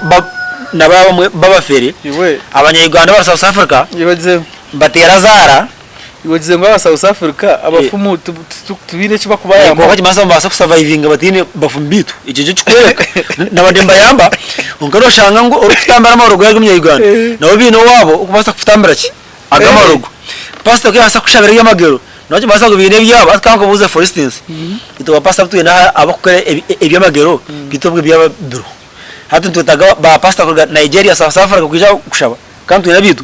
nabo abamwe babafere. Iwe. Abanya Uganda abari South Africa Iwe ogize nibateera zaara. Iwe ogize ngu aba South Africa abafumu tibaine eki bakubayambaho. Kwonka nikimanyisa ngu nibabaasa kusurvivinga bataine bafumu baitu. Ekyo nikyo kikworeka. Nabade nibayamba kwonka noshanga ngu orikutambira amarogo yaaba ari omunya Uganda nabo baine owaabo orikubaasa kutambira ki? Ago amarogo. Pastor ku yaabaasa kukushabira eby'amagero, nabo nikibaasa ngu baine ebyabo. Hati ka nkubuuze for instance, itwe ba pastor abu twine aha abarikukora eby'amagero, beitu obwo ebyabo biriho. Hati nitwetaaga ba pastor kuruga Nigeria, South Africa kwija kushaba kandi twine abaitu?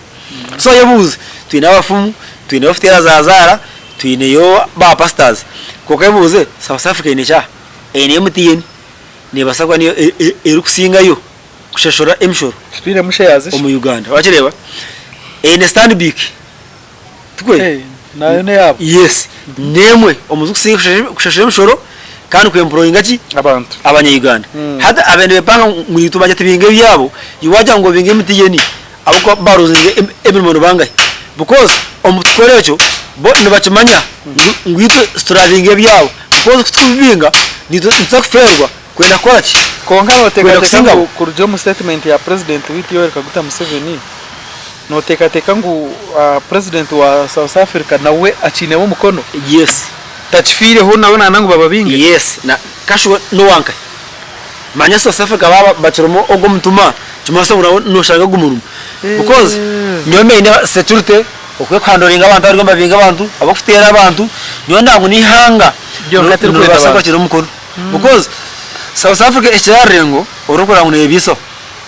So oyebuuze, twine abafumu, twineyo abarikuteera za zaara, twineyo ba pastors, kwonka oyebuuze South Africa eine ki aha? Eine MTN, neebaasa kuba niyo erikusingayo. kushashura emishoro Tutwiremu shares shi? omu Uganda wakireeba eine Stanbic tikwe Eh, nayo n'eyaabo. Yes n'emwe omu zikusinga kushashura emishoro kandi ku employinga ki Abantu. abanya Uganda hati abaire nibepanga ngu itwe bajya tubinge ebyabo iwe wagira ngu obinge MTN ahabw'okuba baruzinge emirimo nibangahi because omu kukora ekyo bo nibakimanya ngu itwe titurabinga ebyabo because kutukubibinga nitwe nituza kufeerwa Kwenda kukora ki? Kwonka Kwenda noteekateeka kusinga ngu bo? kurugira omu statement ya president waitu Yoweri Kaguta Museveni, noteekateeka ngu president wa South Africa nawe akiinemu omukono? Yes. Takifiireho nawe nayenda ngu bababinge? Yes. Na kashuba n'owankahi? Manya South Africa baaba bakirimu ogwo omutuma, nikimanyisa ngu nawe noshanga gumurimu. Because nyowe mbaine security, okwekuhandoringa abantu abariyo nibabinga abantu, abarikuteera abantu, nyowe ndaba ngu n'eihanga Ryonka tirikwenda niribaasa bantu. kuba kirimu omukono. Because South Africa ekirarengo orikureba ngu nebiisaho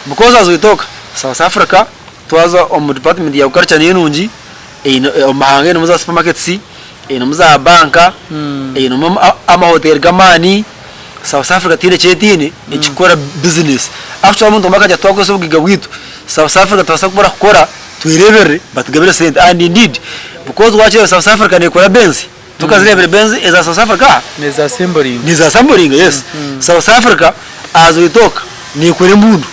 because as we talk South Africa twaza omu department ya agriculture niyo nungi eine omu mahanga einemu za supermarkets, Einemu za banka, einemu amahoteri g'amaani, South Africa tihaine eki etaine ekikukora bizinesi. Actually omuntu omwe akagira ati twakozesa obugaiga bwaitu, South Africa nitubaasa kubura kukora twereeberere batugabire sente and indeed because wakireeba South Africa nekora Benz, tokazireebire Benz eza South Africa aha? Neza assemblinga. Neza assemblinga yes. South Africa as we talk nekora embundu.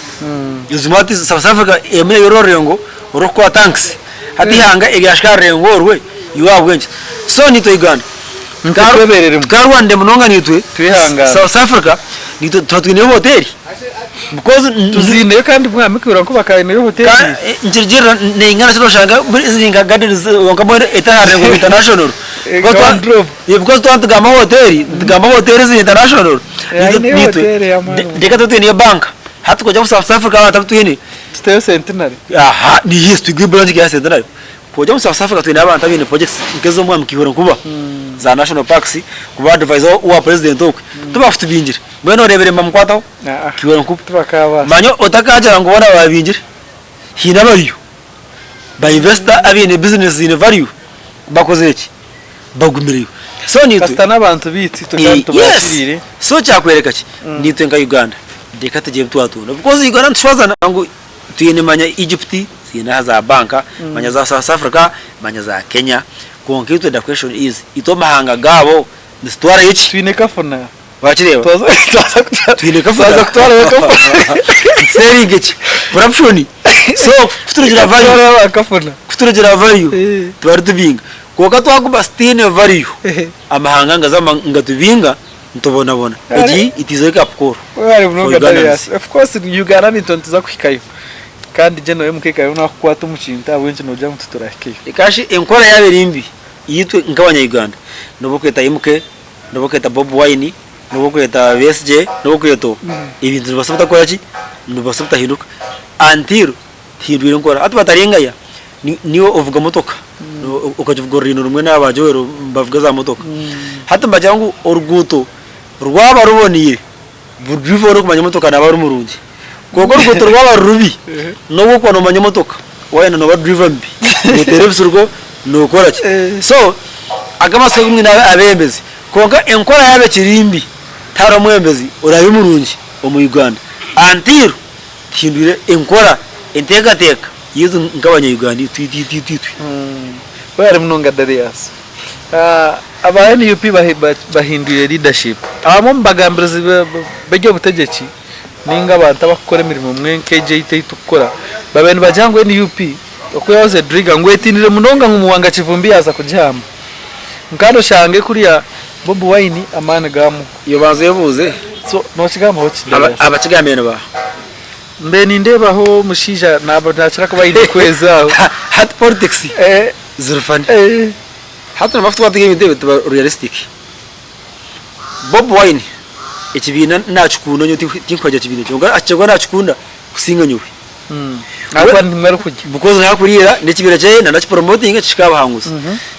Ezimwe hati South Africa erimu neeyora orurengo orw'okukora tanks. Hati eihanga eryahika aha rurengo orwe iwe ahabw'enki? So naitwe Uganda Nitwe twebereremu. tukarwanire munonga naitwe Twehangana. South Africa naitwe tuba twineyo hoteri because Tuziineyo kandi mwami kwira nku bakaineyo hoteri. Nikirugirira neingana ki noshanga ziri nka gardens kwonka mbwenu etari aha rurengo rwa international. Because twaba nitugamba hoteri nitugamba hoteri eziri international. Aineyo hoteri ey'amaani. Reka tube twineyo bank hati kwija omu South Africa abantu abu twine. Tuteyo Centenary. Aha yes twigwe branch ya Centenary. Kwija omu South Africa twine abantu abaine projects nk'ez'omwami Kihura Nkuba za national parks kuba advisor wa president okwe tibakutubingire mbwenu oreebire nibamukwataho Kihura Nkuba Tibakabaasa. manya otakagira ngu boona bababingire haine abariyo ba investor abaine business ziine value bakozire ki bagumireyo so nitwe Kasita n'abantu baitu itwe kandi Yes tubakiire. so kyakwereka ki nitwe nka Uganda reka tugire ebi twatunda because Uganda nitushwazana ngu Twine manya Egypt, twine aha za bank, manya za South Africa, manya za Kenya, kwonka itwe the question is itwe amahanga gaabo nitutwarayo ki? Twine kafuna. Wakireeba? Twaza Twine kafuna. Twaza kutwarayo kafuna. Nituseeringa ki? Corruption. So kuturugira value, Twarayo ba kafuna. kuturugira value Eh. tibaritubinga. Kwonka twakuba tutaine value, amahanga ngaza ngatubinga Nitubonabona. Egi it is a wake up call Webare for munonga Ugandans. Darius. Of course Uganda nitwe nituza kuhikayo. Kandi gye nowe mukeekayo nakukwata omu kintu ahabw'enki nogira ngu titurahikeyo. Kashi enkora yaaba eri mbi itwe nk'abanya Uganda nobu okweta MK, nobu okweta Bobi Wine, nobu okweta Besigye, nobu okweta oha, ebintu nibibaasa butakora ki? Nibibaasa butahinduka until tuhindwire enkora. Hati bataringaya niiwe ovuga motoka okagivuga orurindo rumwe n'aba Joel nibavuga za motoka. Hati nibagira ngu oruguuto rwaba ruboniire buri diriva orikumanya emotoka naaba ari murungi. Kwonka oruguuto rwaba rubi n'obu orikuba noomanya emotoka waayenda nooba diriva mubi nooteera ebisiriko nookora ki. So ago amasiko agu mwine abeebembezi kwonka enkora yaaba ekiri mbi tihariho omwebembezi oraabe murungi omu Uganda until Tuhindwire enkora, enteekateeka yaitu nk'abanya Uganda itwe itwe itwe itwe itwe. Webare munonga Darius. Aba nup bahindwire leadership. Abamwe omu bagambirizi b'eby'obutegyeki ninga abantu abakukora emirimo emwe nk'egi ei turikukora babaire nibagira ngu nup okwihaho Zedriga ngu etiinire munonga ngu Muwanga Kivumbi yaaza kugihamba. Kandi oshange kuriya Bobi Wine amaani gaamuhwa. Iwe banza oyebuuze. So nokigambaho ki Darius? Abakigambire ni baaha? Mbe nindeebaho omushaija naakira kuba aine okwezi aho. Hati politics ziri funny. Hati noba twatega ebintu ebi tuba realistic. Bobi Wine ekibiina nakikunda nyowe tinkuhagira kibiina kye kwonka akikira kuba nakikunda kusinga nyowe. Ahakuba nimwo arikurya. Because niho arikuriira n'ekibiina kyeye nanakipromotinga kihike aha buhanguzi.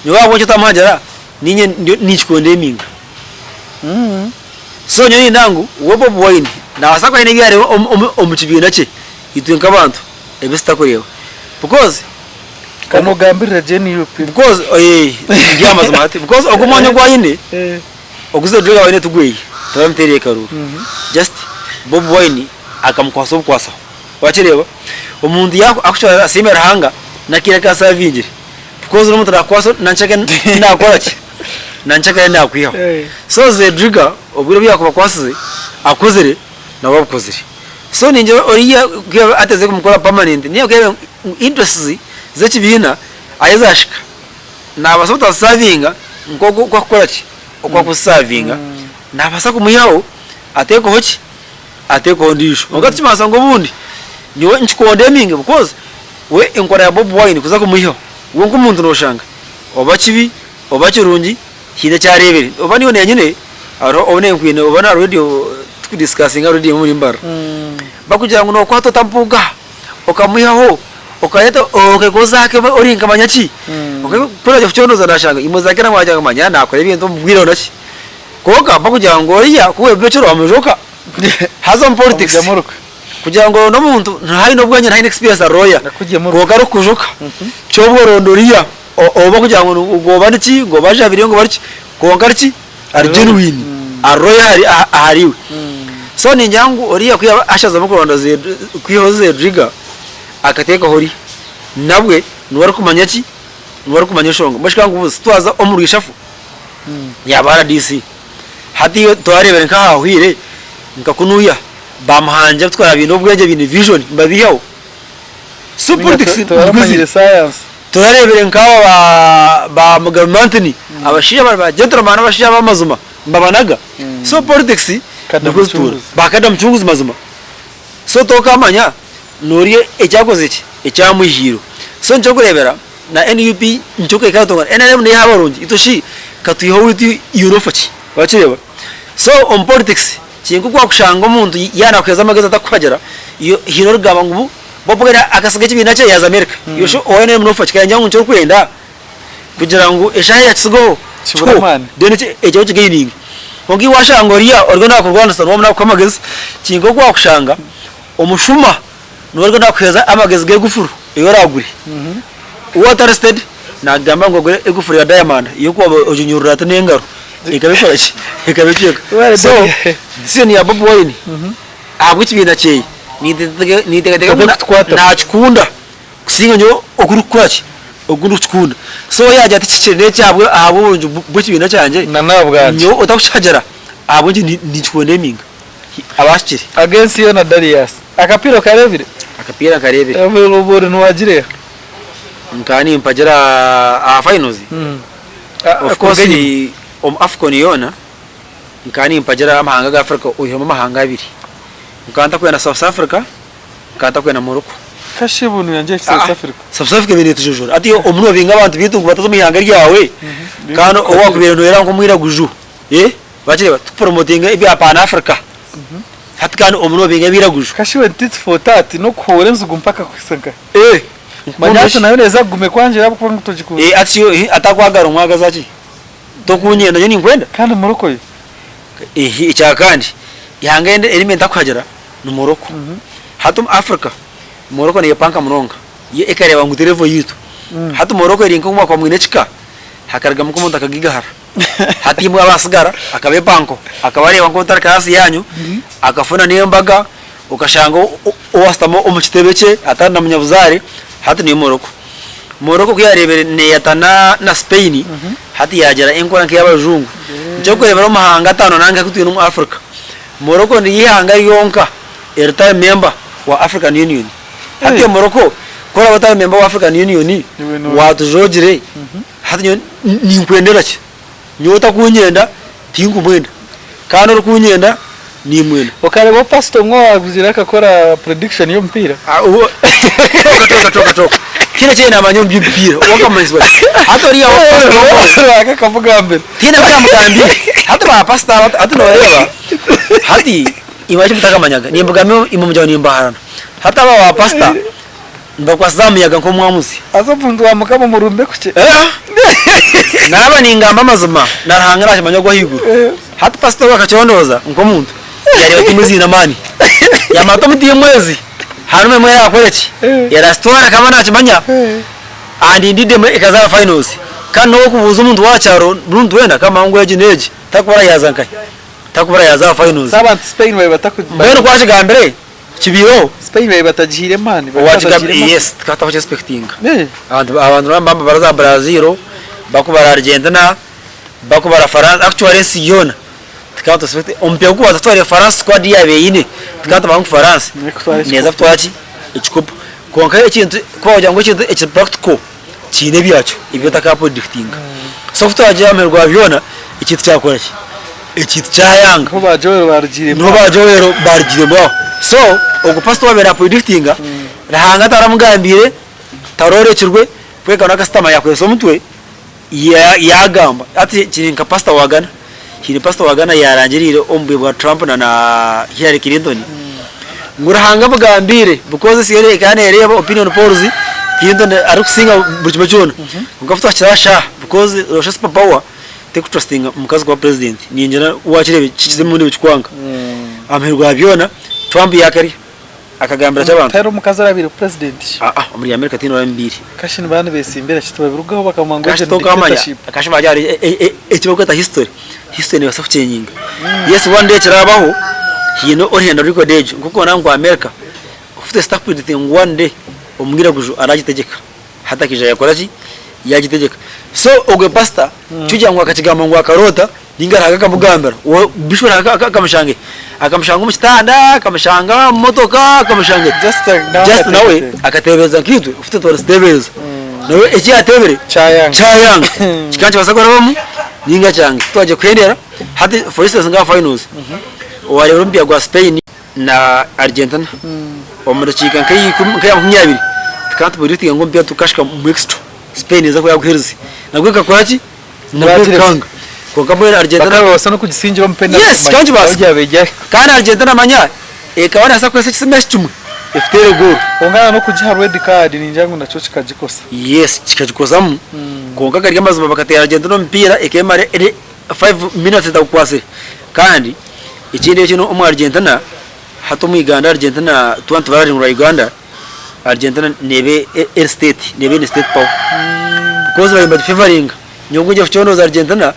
Nyowe ahabw'enki otamuhagira ninye ninkikondeminga. So nyowe niinyenda ngu we Bobi Wine nabaasa kuba aine ebi yareeba omu kibiina kye itwe nk'abantu ebi tutakureeba because Ka nogambirira gye nup. Because ndi aha mazima hati because ogu omwanya ogu aine ogu Zedriga aine tigweye tibamutereire karuuru just Bobi Wine akamukwasa obukwasaho wakireeba omuntu yakucwara asiime Ruhanga n'akaire aku asavingire because n'omuntu nakukwasa nankye nakora ki nankye akaba nakwihaho so Zedriga obwire obu yakuba akwasize akozire nawe abukozire so ningira oriya ku yaabaire ateze kumukora permanent niyo yakureeba ngu interests z'ekibiina ahi zashika nabaasa obutazisavinga nk'oku oku akukora ki oku akuzisavinga nabaasa kumwihaho ateekeho ki ateekeho ondiijo kwonka tikimanyisa ngu obundi nyowe nkikondeminge because we enkora ya Bobi Wine kuza kumwihaho we nk'omuntu noshanga oba kibi oba kirungi haine eki areebire. Oba niiwe nenyine hariho obu nenkwine oba na radio tukudisikasinga aha radio omuri Mbarara. Bakugira ngu nokwata ota mpuuga okamwihaho okareta okahika ozaake ori nka manya ki. Kwonka ku oraaza kukyondoza nashanga imwe zaake nawe wagira ngu manya nakora ebintu omu bwire naki. Kwonka bakugira ngu oriya ku webiba ekiro wamujoka. Haza omu politics kugira ngu oronde omuntu haine obwengye haine experience ari lawyer kwonka arikukujoka kyobwo oronda oriya. Oba kugira ngu ngu oba niki ngu oba ajabire ngu oba niki kwonka ari ki ari genuine ari loyal ahariiwe. So ningira ngu oriya ku yaaba ashaziremu kuronda kwihaho Zedriga akateekaho oriya nabwe niwe arikumanya ki niwe arikumanya enshonga. Mbwenu shi ka nkubuuze twaza omu rwishafo yaaba RDC hati iwe twareebire nk'ahahwire nka kunuya bamuhangira tukaba baine obwengye baine vision nibabiihaho. So politics Tibamanyire science. Turareebire nk'aba ba ba Mugabe Martin abashaija bari ba gentleman abashaija ab'amazima nibabanaga. So politics Kada nikwo zituura. Mucunguzi. Ba Kada Mucunguzi mazima. So tokamanya norya ekyakoze ki ekyamwihiirwe. So nikyo orikureebera na NUP nikyo ekaba etungana. NRM neyo eha abarungi itwe shi katwihe owaitu iwe nofa ki? Wakireeba? So omu politics kiri nk'oku wakushanga omuntu yaanakuheereza amagezi atakukuhagira, iwe haine orikugamba ngu Bobi Wine akasiga ekibiina kye yaaza America. Iwe shi owa NRM nofa ki? Kayangye ngu nikyo orikwenda kugira ngu eshaaha eyakisigaho Kibure kihweho amaani. then ekyo okigaininge. Kwonka iwe washanga oriya oriyo nakurwanisa niwe nakuha amagezi, kiri nk'oku wakushanga omushuma niwe oriyo nakuheereza amagezi g'egufuru ei oraagure. Ou atari steady nagamba ngu agure egufuru ya diamond ey'okuba oginyurura ati n'engaro ekaba ekora ki? Ekaba ecweka. So decision ya Bobi Wine ahabw'ekibiina kyeye ninteekateeka ngu nakikunda kusinga nyowe oku ndikukora ki? Oku ndikukikunda. So yaagira ati kihikire n'eki ahabw'oburungi bw'ekibiina kyangye nyowe otakukihagira ahabw'enki ninkikondeminga. Abahikire. Ag'ensi yoona Darius. Akapiira okareebire? Akapiira nkareebire. Obwo niwagira eha? Nkaba nimpagira aha finals. Of course omu Afcon yoona nkaba nimpagira amahanga ga Africa oihiremu amahanga abiri. Nkaba ntakwenda South Africa, nkaba ntakwenda Morocco. Kashi bunu yangye South Africa. South Africa ebaire netujojora. Hati omu nobinga abantu beitu ngu bataza omu ihanga ryawe kandi ou wakubaire noyera nk'omwiraguju. Wakireeba? Tukupromotinga ebya Pan Africa. Hati kandi omu nobinga ebiraguju. Kashi we tit for tat n'okuhoora enzigu mpaka kuhitsya nkahi? Eh! Manya hati nayo neeza kugume kwangira ahabw'okuba ngu togikunda. Eh, hati shi eh, atakwagara omwagaza ki? Tokunyenda nyowe ninkwenda? Kandi Morocco yo? Ehe, ekya kandi, ihanga erindi eri ntakuhagira ni Morocco. Hati omu Africa, Morocco neyepanka munonga. Yo ekareeba ngu ti level yitu. Hati Morocco eri nk'oku mwine ekika, hakarugamu nk'omuntu akagigahara. Hati imwe abasigara akaba epanko, akaba areeba nk'otari class yanyu, akafuna n'embaga, okashanga owashutama omu kitebe kye atari na munyabuzaare, hati niyo Morocco. Morocco ku yareebire neyata na Spain, hati yagira enkora nk'eyabajungu. Nikyo orikureebera omu mahanga ataano nanka agu twine omu Africa, Morocco niyo ihanga ryonka eritari member wa African Union. Hati iyo Morocco ku oraabe otari member wa African Union, watujoogire. Hati nyowe ninkwendera ki? Nyowe otakunyenda tinkumwenda, kandi orikunyenda nimwenda. Okareebaho pasita omwe owaagizire akakora prediction y'omupiira? Toka toka toka toka tihaine eki namanya omu by'omupiira wakamanyisibwa ki? Hati oriya wa pasita Ruhanga akamugambira. Tihaine eki yamugambire. Hati ba pasita aba hati nooreeba hati imwe eki mutakamanyaga nimbugama imwe mugira ngu nimbaharana. Hati aba ba pasita Nibakwasiza aha muyaga nk'omwamuzi. Haza omuntu wa Mukama omurumbe kukye. Naaba ningamba amazima na Ruhanga nakimanya ogwo ahaiguru. Hati pasita ogu akakyondooza nk'omuntu yareeba tiimu eziine amaani. Yamanya ati omu tiimu ezi harimu emwe eraakore ki? Eraazitwara akaba nakimanya and indeed emwe ekaza aha finals. Kandi n'owokubuuza omuntu w'aha kyaro buri muntu weena akamanya ngu egi n'egi takubura yaaza nkahi? Takubura yaaza aha finals. So abantu Spain baabaire bataku. Mbwenu ku akigambire Kibiireho. Spain babaire batagihaire maani. Yes, tukaba tutakuki expectinga. Abantu abantu nibagamba baraza Brazil, bakubara Argentina, bakubara France, actually ensi yoona tukaba tu expect omupiira gw'okubanza twareba France squad ei yaabaire eine, tukaba tumanya ngu France neeza kutwara ki? Ekikopo. Kwonka ekintu ku baakugira ngu ekintu ekiri practical kiine ebyakyo ebi otaka predictinga. So ku twagira aha muheru gwa byona ekintu kyakora ki? Ekintu kyayanga. Niho ba Joel barugiiremu Niho aho. ba Joel barugiiremu aho. So ogwo pastor owabaire na predictinga, Ruhanga taramugambiire, tarorekirwe, kwonka nakasitama yakozesa omutwe ya- yagamba. Hati kiri nka pastor wa Ghana, haine pastor wa Ghana yarangiriire omu bwire bwa Trump na na Hillary Clinton ngu Ruhanga amugambiire because ensi yoona ekaba nereeba opinion polls Clinton arikusinga buri kimwe kyona. Kwonka ku twahikire aha shaaha because noshusha super power Tikutrustinga omukazi kuba president ningira wakireeba kikize emirundi ebikikwanga. Aha muheru gwa byona Trump yakarya. Akagambira ki abantu? Tihariho omukazi orabaire president shi? Aa omuri America tihaine oramubaire. Kashi nibaba nibesimbira ki tibabirugaho bakamanya ngu Kashi egyo ni tokamanya dictatorship. kashi bagira hariho eki barikweta history, history nebaasa kuchenjinga. Yes one day ekirabaho haine orihenda record egyo nkoku orikureeba ngu America ufite sitakupreditinga ngu one day omwiraguju aragitegyeka. Hati akaija yakora ki? Yagitegyeka. So ogwe pastor tikugira ngu akakigamba ngu akaroota ninga Ruhanga akamugambira, bishop Ruhanga akamushanga he? Akamushanga omu kitanda, akamushanga omu motoka, akamushanga he? Just Just nawe akateebereza nkaitwe oku itwe twarikuteebereza. Nawe eki yaateebire Kyayanga. kyayanga. Kikaba nikibaasa kurabamu ninga kyange. Twagira kuhendera hati for instance nka aha finals, owareebire omupiira gwa Spain na Argentina omu dakiika nk'eya makumyabiri tukaba nituburitinga ngu omupiira tukashika omu extra Spain eza kuba yaguherize nabwo ekakora ki? Nabwo ekanga kwonka mbwenu Argentina Bakaba nibabaasa n'okugisingira omu penalty Yes, kikaba nikibaasika. Kandi Argentina manya ekaba nebaasa kukozesa ekisima eki kimwe ekuteere goolo. Kwonka na n'okugiha red card ningira ngu nakyo kikagikosa. Yes kikagikozamu kwonka gari amazima bakateera Argentina omupiira ekemara eri 5 minutes etagukwasire kandi Ekindi eki omu Argentina, hati omu Uganda Argentina twaba nitubara rurimi rwa Uganda, Argentina neeba eri state, neeba eine state power because bariyo nibagifevaringa. Nyowe ku ndikucondooza Argentina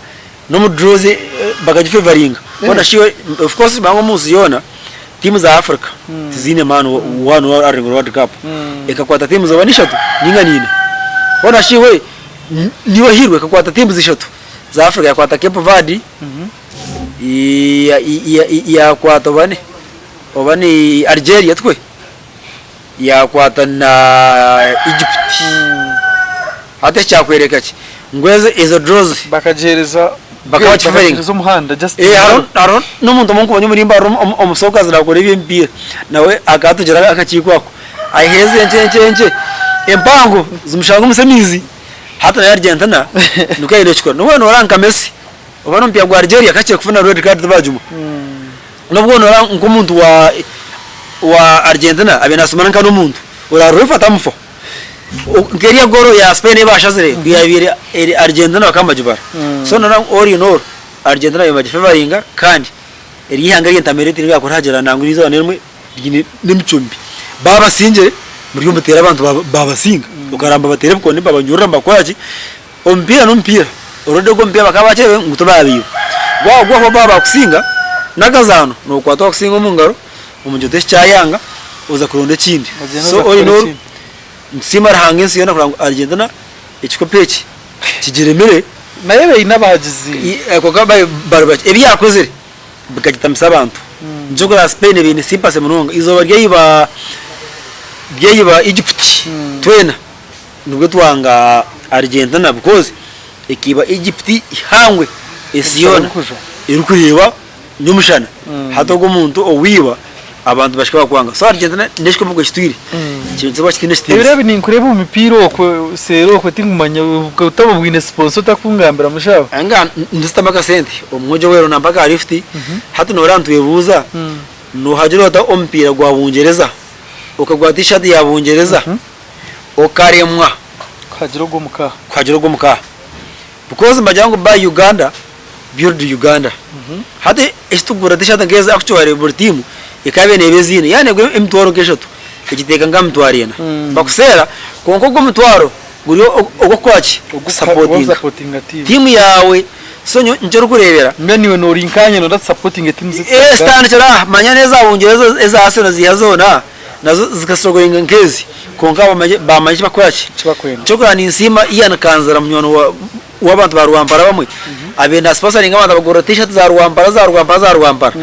n'omu draws bakagifevaringa. Hoona shi of course nimanya ngu omunsi yoona tiimu za Africa tiziine maani waaba noreeba world cup. Ekakwata tiimu oba n'ishatu ninga n'ina. Hoona shi we niyo ehairwe ekakwata tiimu ishatu za Africa, yakwata Cape Verde, Yaakwata oba ni oba ni Algeria tikwe? Yaakwata na Egypt. Hati eki kyakworeka ki? Ngu ezo ezo draws Bakagiheereza Bakaba gate, bakifaringa. bakagiheereza omuhanda just Eh, hariho hariho n'omuntu omwe nkumanya omuri Mbarara omu omusokazi naakora eby'emipiira nawe akaba atugira akakiiko ako ayiheeza enkye enkye enkye empango zimushanga omu semizi hati nayo Argentina nikwo yabaire nekikora. N'obu nooreba nka Messi Oba n'omupiira gwa Algeria kakye kufuna red card tibagimwa. N'obu noreeba nk'omuntu wa wa Argentina abaire nasumana nka n'omuntu orarora refa tamufaho. Nk'eriya goal ya Spain ei bashazire ku yabaire eri Argentina bakaba nibagibara. So noreeba ngu all in all Argentina babaire nibagifevaringa kandi eri eihanga ery'entamire tiryakora nangwa n'eizooba n'erimwe ryine n'emicwe mibi. Babasingire muri omuteera abantu babasinga okaramba bateera ebikoni babanyurura nibakora ki. Omupiira n'omupiira, already ogwo omupiira bakaba bakirebe ngu tibaabiiba. Gwaba gwaahwa baaba baakusinga, n'akazaano nookwata waakusinga omu ngaro, omugira oti eki kyayanga, oza kuronda ekindi. Ogyenda So oza all in kukora all, ekindi. nitusiima Ruhanga ensi yoona kureba ngu Argentina ekikopo eki kigiremire. Nayo eine abahagizi. Kwonka bari bakye. Ebi yaakozire bikagitamisa abantu. Nikyo orikureeba Spain baine sympathy munonga. Eizooba ry'eiba ry'eiba Egypt twena. Nibwo twanga Argentina because ekiiba Egypt ihangwe ensi yoona erikureeba nyomushana hati ogwo omuntu owiiba abantu bashika bakwanga so Argentina nekikopo ekitwire nikyo kitiine Ebiro ekitiinisa. ebi ninkureeba omu mipiira okwo seeri okwo tinkumanya otaba bwine sponsor otakungambira mushaho. Nga ndizitamu akasente omwojo weero nampa aka lift hati noreeba nitwebuuza nohagira ota omupiira gwa Bungyereza okagura t-shirt ya Bungyereza okaremwa Kuhagira ogw'omu ka. kuhagira ogw'omu ka because nibagira ngu buy Uganda build Uganda hati eki tukugura t-shirt nk'ezi actually buri tiimu ekaba neeba eziine yaaba neegura emitwaro nk'eshatu egiteeka nk'aha mitwaro ena bakuseera kwonka ogwo omutwaro guri ogw'okukora ki Ogw'okusapotinga kusapotinga tiimu yaawe so nyowe nikyo orikureebera Mbwenu iwe noori nkaanye nooyenda tusapotinge tiimu zaitu za Eh, Uganda. zitandikire aha manya n'eza Bungyereza eza Arsenal ziiha zoona Nazo zikastrogoyinga nk'ezi kwonka bamanya eki bakukora ki? Eki bakwenda. Kyokora ninsiima Ian Kanzira munywani w'abantu ba Rwampara abamwe abaire na sponsoringa abantu abagurira t-shirt za Rwampara za Rwampara za Rwampara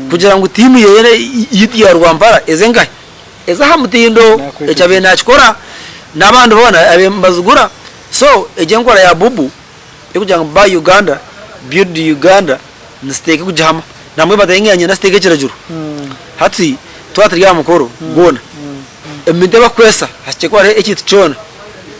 kugira ngu tiimu yeye yitu ya Rwampara eze nkahi? Eze aha mutindo. Eki abaire nakikora n'abandi boona abaire nibazigura. So egyo enkora ya Bubu ey'okugira ngu buy Uganda, build Uganda nisiteeka kugihama. Nambwenu bataine ngu niinyenda siteeka ekiragiro. Hati twaba turi aha mukoro gwona, emintu ei bakukozesa hakikye kuba hariho ekintu kyona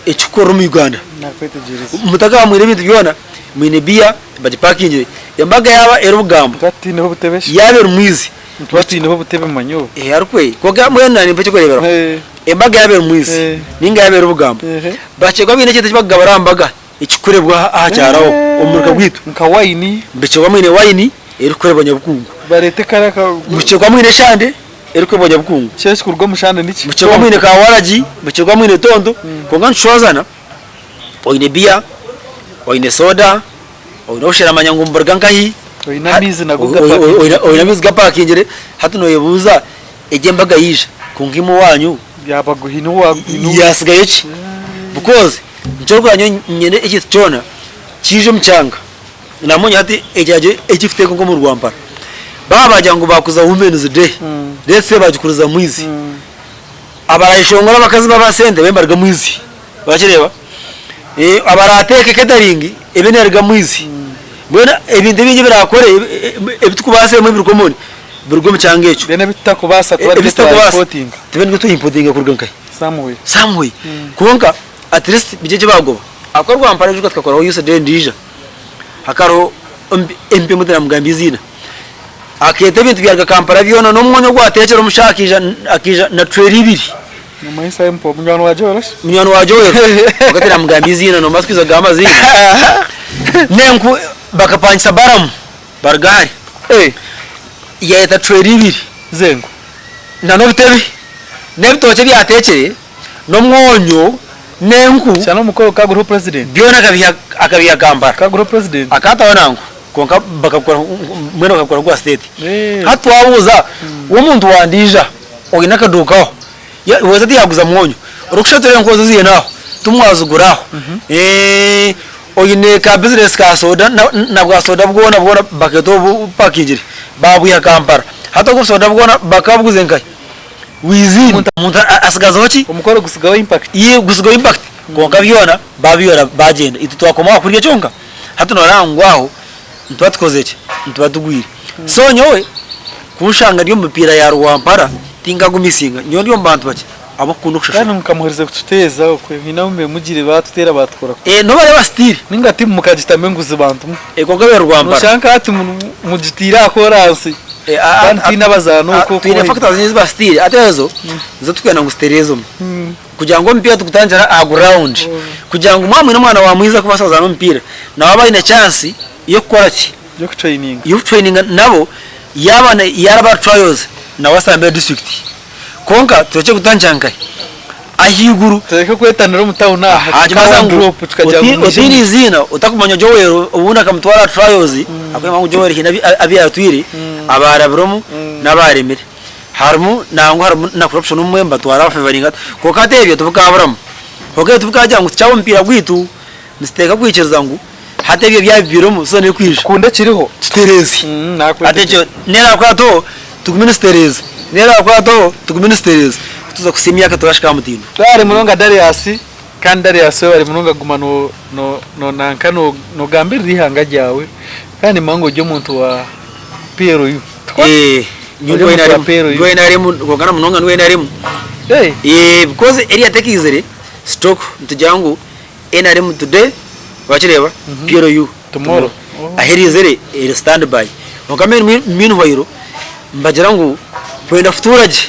ekikukorerwa omu Uganda. Nakwetegyereza. Mutakaaba mwine ebintu byona, mwine biya bagipakingire, embaga yaaba eri bugambo, Nituba tutiineho obutebe shi? yaaba eri mwizi, Nituba tutiineho obutebe manya obu. Eh, arikwe kwonka mbwenu naanye nimpa eky'okureeberaho. Eh. Embaga yaaba eri mwizi Eh. ninga yaaba eri bugambo, Ehe. bakye kuba baine ekintu eki bakugabura aha mbaga ekikukorebwa aha kyaro aho omu muruka gwaitu. Nka wayini. Bukye kuba mwine wayini erikukorebwa nyabukungu. Bareete kariya ka. Bukye kuba mwine eshande. erikwebwa Nyabukungu. Kyo ekikuruga omu shande niki? Mukirwa mwine ka waragi, mukirwa mwine tonto, kwonka nitushwazana, oine biya, oine soda, oine obushera manya ngu niburuga nkahi, Oine amaizi nago gapakingire. Oine amaizi gapakingire, hati noyebuuza egyo embaga yaija kwonka imwe owanyu yasigayo ki? Because nikyo orikureeba nyowe nyine ekintu kyona kiija omu kyanga. Namunye hati ekyagyo ekifute nko omu Rwampara baaba bagira ngu bakuza women's day let's say bagikuriza mwizi abarayeshongora abakazi baba sente be nibaruga mwizi wakireba abarateeke catering ebe neruga mwizi mbwenu ebintu ebingi ebirakore ebitukubaasa ebimwe ebiri common biruge omu kyanga ekyo Then ebitutakubaasa tuba nitwe ebitutakubaasa twa-importinga tube nitwe twa-importinga kuruga nkahi? Somewhere. Somewhere kwonka at least bigye eki bagoba ahakuba Rwampara ijuka tukakoraho youth day endiijo. Hakariho MP emwe tinamugamba eiziina, akeeta ebintu byaruga Kampala byona n'omwanya ogu ateekyere omushaho akaija na trailer ibiri. Nomanyisa MP munywani wa Joel shi? Munywani wa Joel kwonka tinamugamba eiziina nomanya tikwija kugamba amaziina. N'enku bakapangisa baramu baruga hare yayeta trailer ibiri Z'enku? Na n'obutebe n'ebitookye ebi yateekyere. n'omwonyo n'enku. Shana omukoro gukaba guriho president. Byona akabiha Kampala. Gukaba guriho president. Akataho nangu kwonka bakagukora mbwenu bakagukora gwa state. Hati twabuuza omuntu wandiija oine akaduuka aho weena tiyaguza mwonyo orikushatura enku ezi oziine aho timwazigura aho oine ka business ka soda na bwa soda bwona bwona bakeeta obupakingire babwiha Kampala hati obwo obusoda bwona bakabuguza nkahi? Within omuntu asigazaho ki? Omukoro gusigaho impact. Yee gusigaho impact kwonka byona babiyora bagyenda itwe twakoma aha kurya kyonka hati noreeba ngu aho nituba tukozire ki? Nituba tugwire. So nyowe kunshanga ndi omu mipiira ya Rwampara tinkagumisinga nyowe ndi omu bantu bakye abokukunda okushashura. Kandi mukamuherize kututeeza okwe haine ahu mugire batuteera batukora kubi. Nobareeba still. Ninga tiimu mukagitamu enguzi bantu mwe. Kwonka biri Rwampara. Noshanga nka hati mugitiire aha koransi. Kandi tihaine abazaani okwo. Twine factors nyingi ezi basitiire hati ezo nizo turikwenda ngu zitereeze omu kugira ngu omupiira tugutandikire aha ground kugira ngu mwaba mwine omwana wa mwiza kubaasa kuzaana omupiira nawe abe aine chance y'okukora ki? Y'okutraininga. Y'okutraininga nabo yaaba yaraba aha trials nawe ashambire district kwonka turekye kutandikira nkahi? Ahaiguru. Tureke kwetanira omu town aha Tukaza ngu otiine eiziina otakumanya Joel obundi akamutwara aha trials ahabw'okugira ngu Joel haine abu yatwire abaarabiremu n'abaaremire. Harimu nangwa harimu na corruption obumwe nibatwara bafevaringa kwonka hati ebyo tibikaburamu. Kwonka ebyo tibikagira ngu tikyaba omupiira gwaitu, nituteekwa kwikiriza ngu hati ebyo ebyaba bibiremu season erikwija Kunda ekiriho. Tutereeze. Hati ekyo n'erakwataho tugume nitutereeza, n'erakwataho tugume nitutereeza kutuza kuhitsya emyaka turashika aha mutindo. Webare munonga Darius kandi Darius webare munonga kuguma no no no nanka no nogambirira ihanga ryawe kandi nimanya ngu ori omuntu wa PLU tikwo? Eh, Ori omuntu wa PLU. Ndi wa NRM kwonka na munonga ndi wa NRM. Eh. Eh, because eriya tekeizire stock nitugira ngu NRM today wakireeba PLU Tomorrow. Ahu eriizire eri stand by. Kwonka meanwhile nibagira ngu kwenda kutuura gye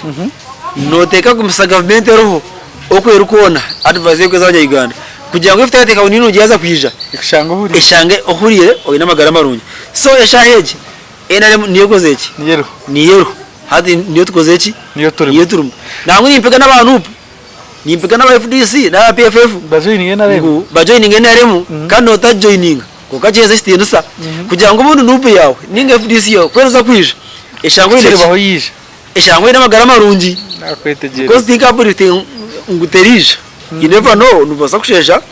noteekwa kugumisa gavumenti eriho oku eri kwona advice ei erikuheereza abanya Uganda kugira ngu efutateeka ngu ninungi yaaza kwija Ekushange ohuriire. eshange ohuriire oine amagara marungi. So eshaaha egi NRM niyo ekozire ki? Niyo eriho. Niyo eriho. Hati niyo tukozire ki? Niyo turimu. Niyo turimu. Nangwa nimpiga n'aba Nup Nimpiga n'aba FDC n'aba PFF Bajoininge NRM. ngu bajoininge NRM kandi notagijoininga kwonka kiheeze ekitiinisa kugira ngu obundi Nup yaawe ninga FDC yaawe ku erikuza kwija eshange oine ki? Kiribaho yaija. Eshange oine amagara marungi Nakwetegyereza. because tinkapredikitinga ngu teriija you never know nobaasa kusheesha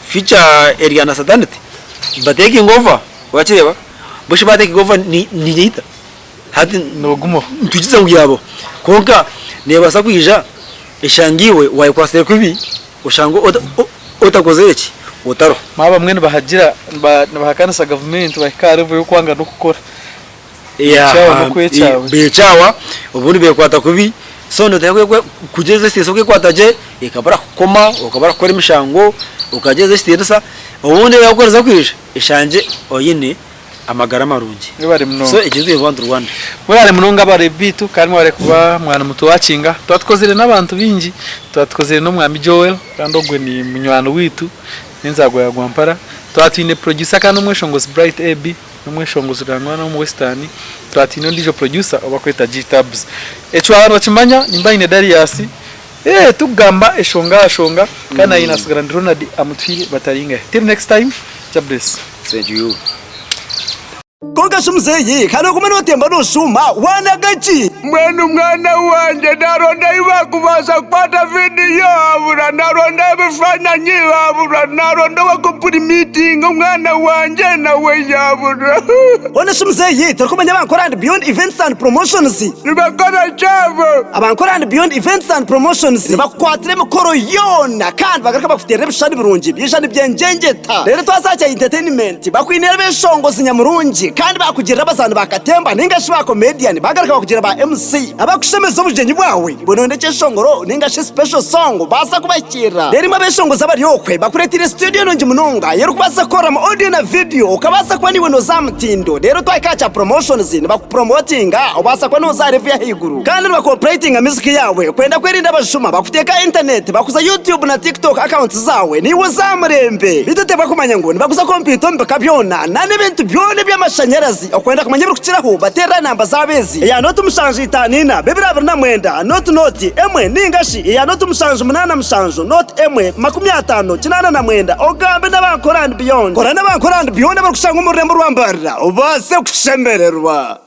future eri uncertainty batekinge over wakireeba mbwenu shi batekinga over niinyeita? Hati Nogumaho. nitwikiriza ngu yaabaho kwonka neebaasa kwija eshange iwe waayekwatsire kubi oshange otakozire ki? Otariho. Manya abamwe nibahagira nibahakanisa gavumenti bahika aha level y'okwanga n'okukora. Beekyawa n'okwekyawa. Beekyawa obundi beekwata kubi so noteekwa kugyeza ekitiinisa okeekwata gye ekabura kukukoma, okabura kukora emishango, okagyeza ekitiinisa obundi yakuheriza kwija eshangye oine amagara marungi. Mwebare munonga. So ekyo nikyo nti Rwanda. Mwebare munonga abareebi baitu kandi mwebare kuba mwaba nimutuwakinga. Twaba tukozire n'abantu baingi, twaba tukozire n'omwami Joel kandi ogwe ni munywani waitu n'enzaarwa ya Rwampara. Twaba twine producer kandi omweshongozi Bright AB. N'omweshongozi rurangwa n'omu western twaba twine ondiijo producer ou barikweta G-Tabz. Ekyo waaba nokimanya nimba nyine Darius eeh tukugamba eshonga aha shonga kandi naanye nasigara ndi Ronald Amutuhaire Bataringahe. Till next time, Jah bless. Thank you. Kwonka shi muzeeyi, ka nooguma nootemba nooshuuma, waanaga ki? Mbwenu mwana wangye, naaronda ahu baakubaasa kukwata vidiyo habura, naaronda ebifaananyi habura, naaronda ow'okupurimitinga omwana wangye nawe yaabura. Hoona shi muzeeyi, torikumanya aba Nkorandi Beyond Events and Promotions? Nibakora ki abo? Aba Nkorandi Beyond Events and Promotions nibakukwatira emikoro yoona kandi bagaruka bakuteerera ebishushani birungi byaija nibyengyengyeta. Reero twaza aha kya entertainment. Tibakwine abeshongozi nyamurungi kandi bakugirira abazaani ba katemba ninga shi ba comedian bagaruka bakugirira ba MC abakushemeza obugyenyi bwawe iwe noyenda ekyeshongoro ninga shi special song baasa kubahikiirira. Reero imwe abeshongozi abari okwe bakureteire studio nungi munonga ei orikubaasa kukoreramu audio na video okabaasa kuba naiwe noza aha mutindo reero twahika aha kya promotions nibakupromotinga obaasa kuba noza aha level y'ahaiguru kandi nibakopratinga music yaawe kwenda kwerinda abashuma bakuteeka aha internet bakuza YouTube na TikTok accounts zaawe naiwe oze aha murembe. Beitu oteebwa kumanya ngu nibaguza kompyuta omu bika byona na n'ebintu byona eby'amashanyarazi. Okwenda kumanya ebirikukiraho, bateerere aha namba zaabo ezi, eya nooti 7 54 229 nooti nooti emwe nainga shi eya nooti 7 87 nooti emwe 50 89 ogambe n'aba Nkora and Beyond. Kora n'aba Nkora and Beyond abarikushangwa omu rurembo rwa Mbarara obaase kushemererwa.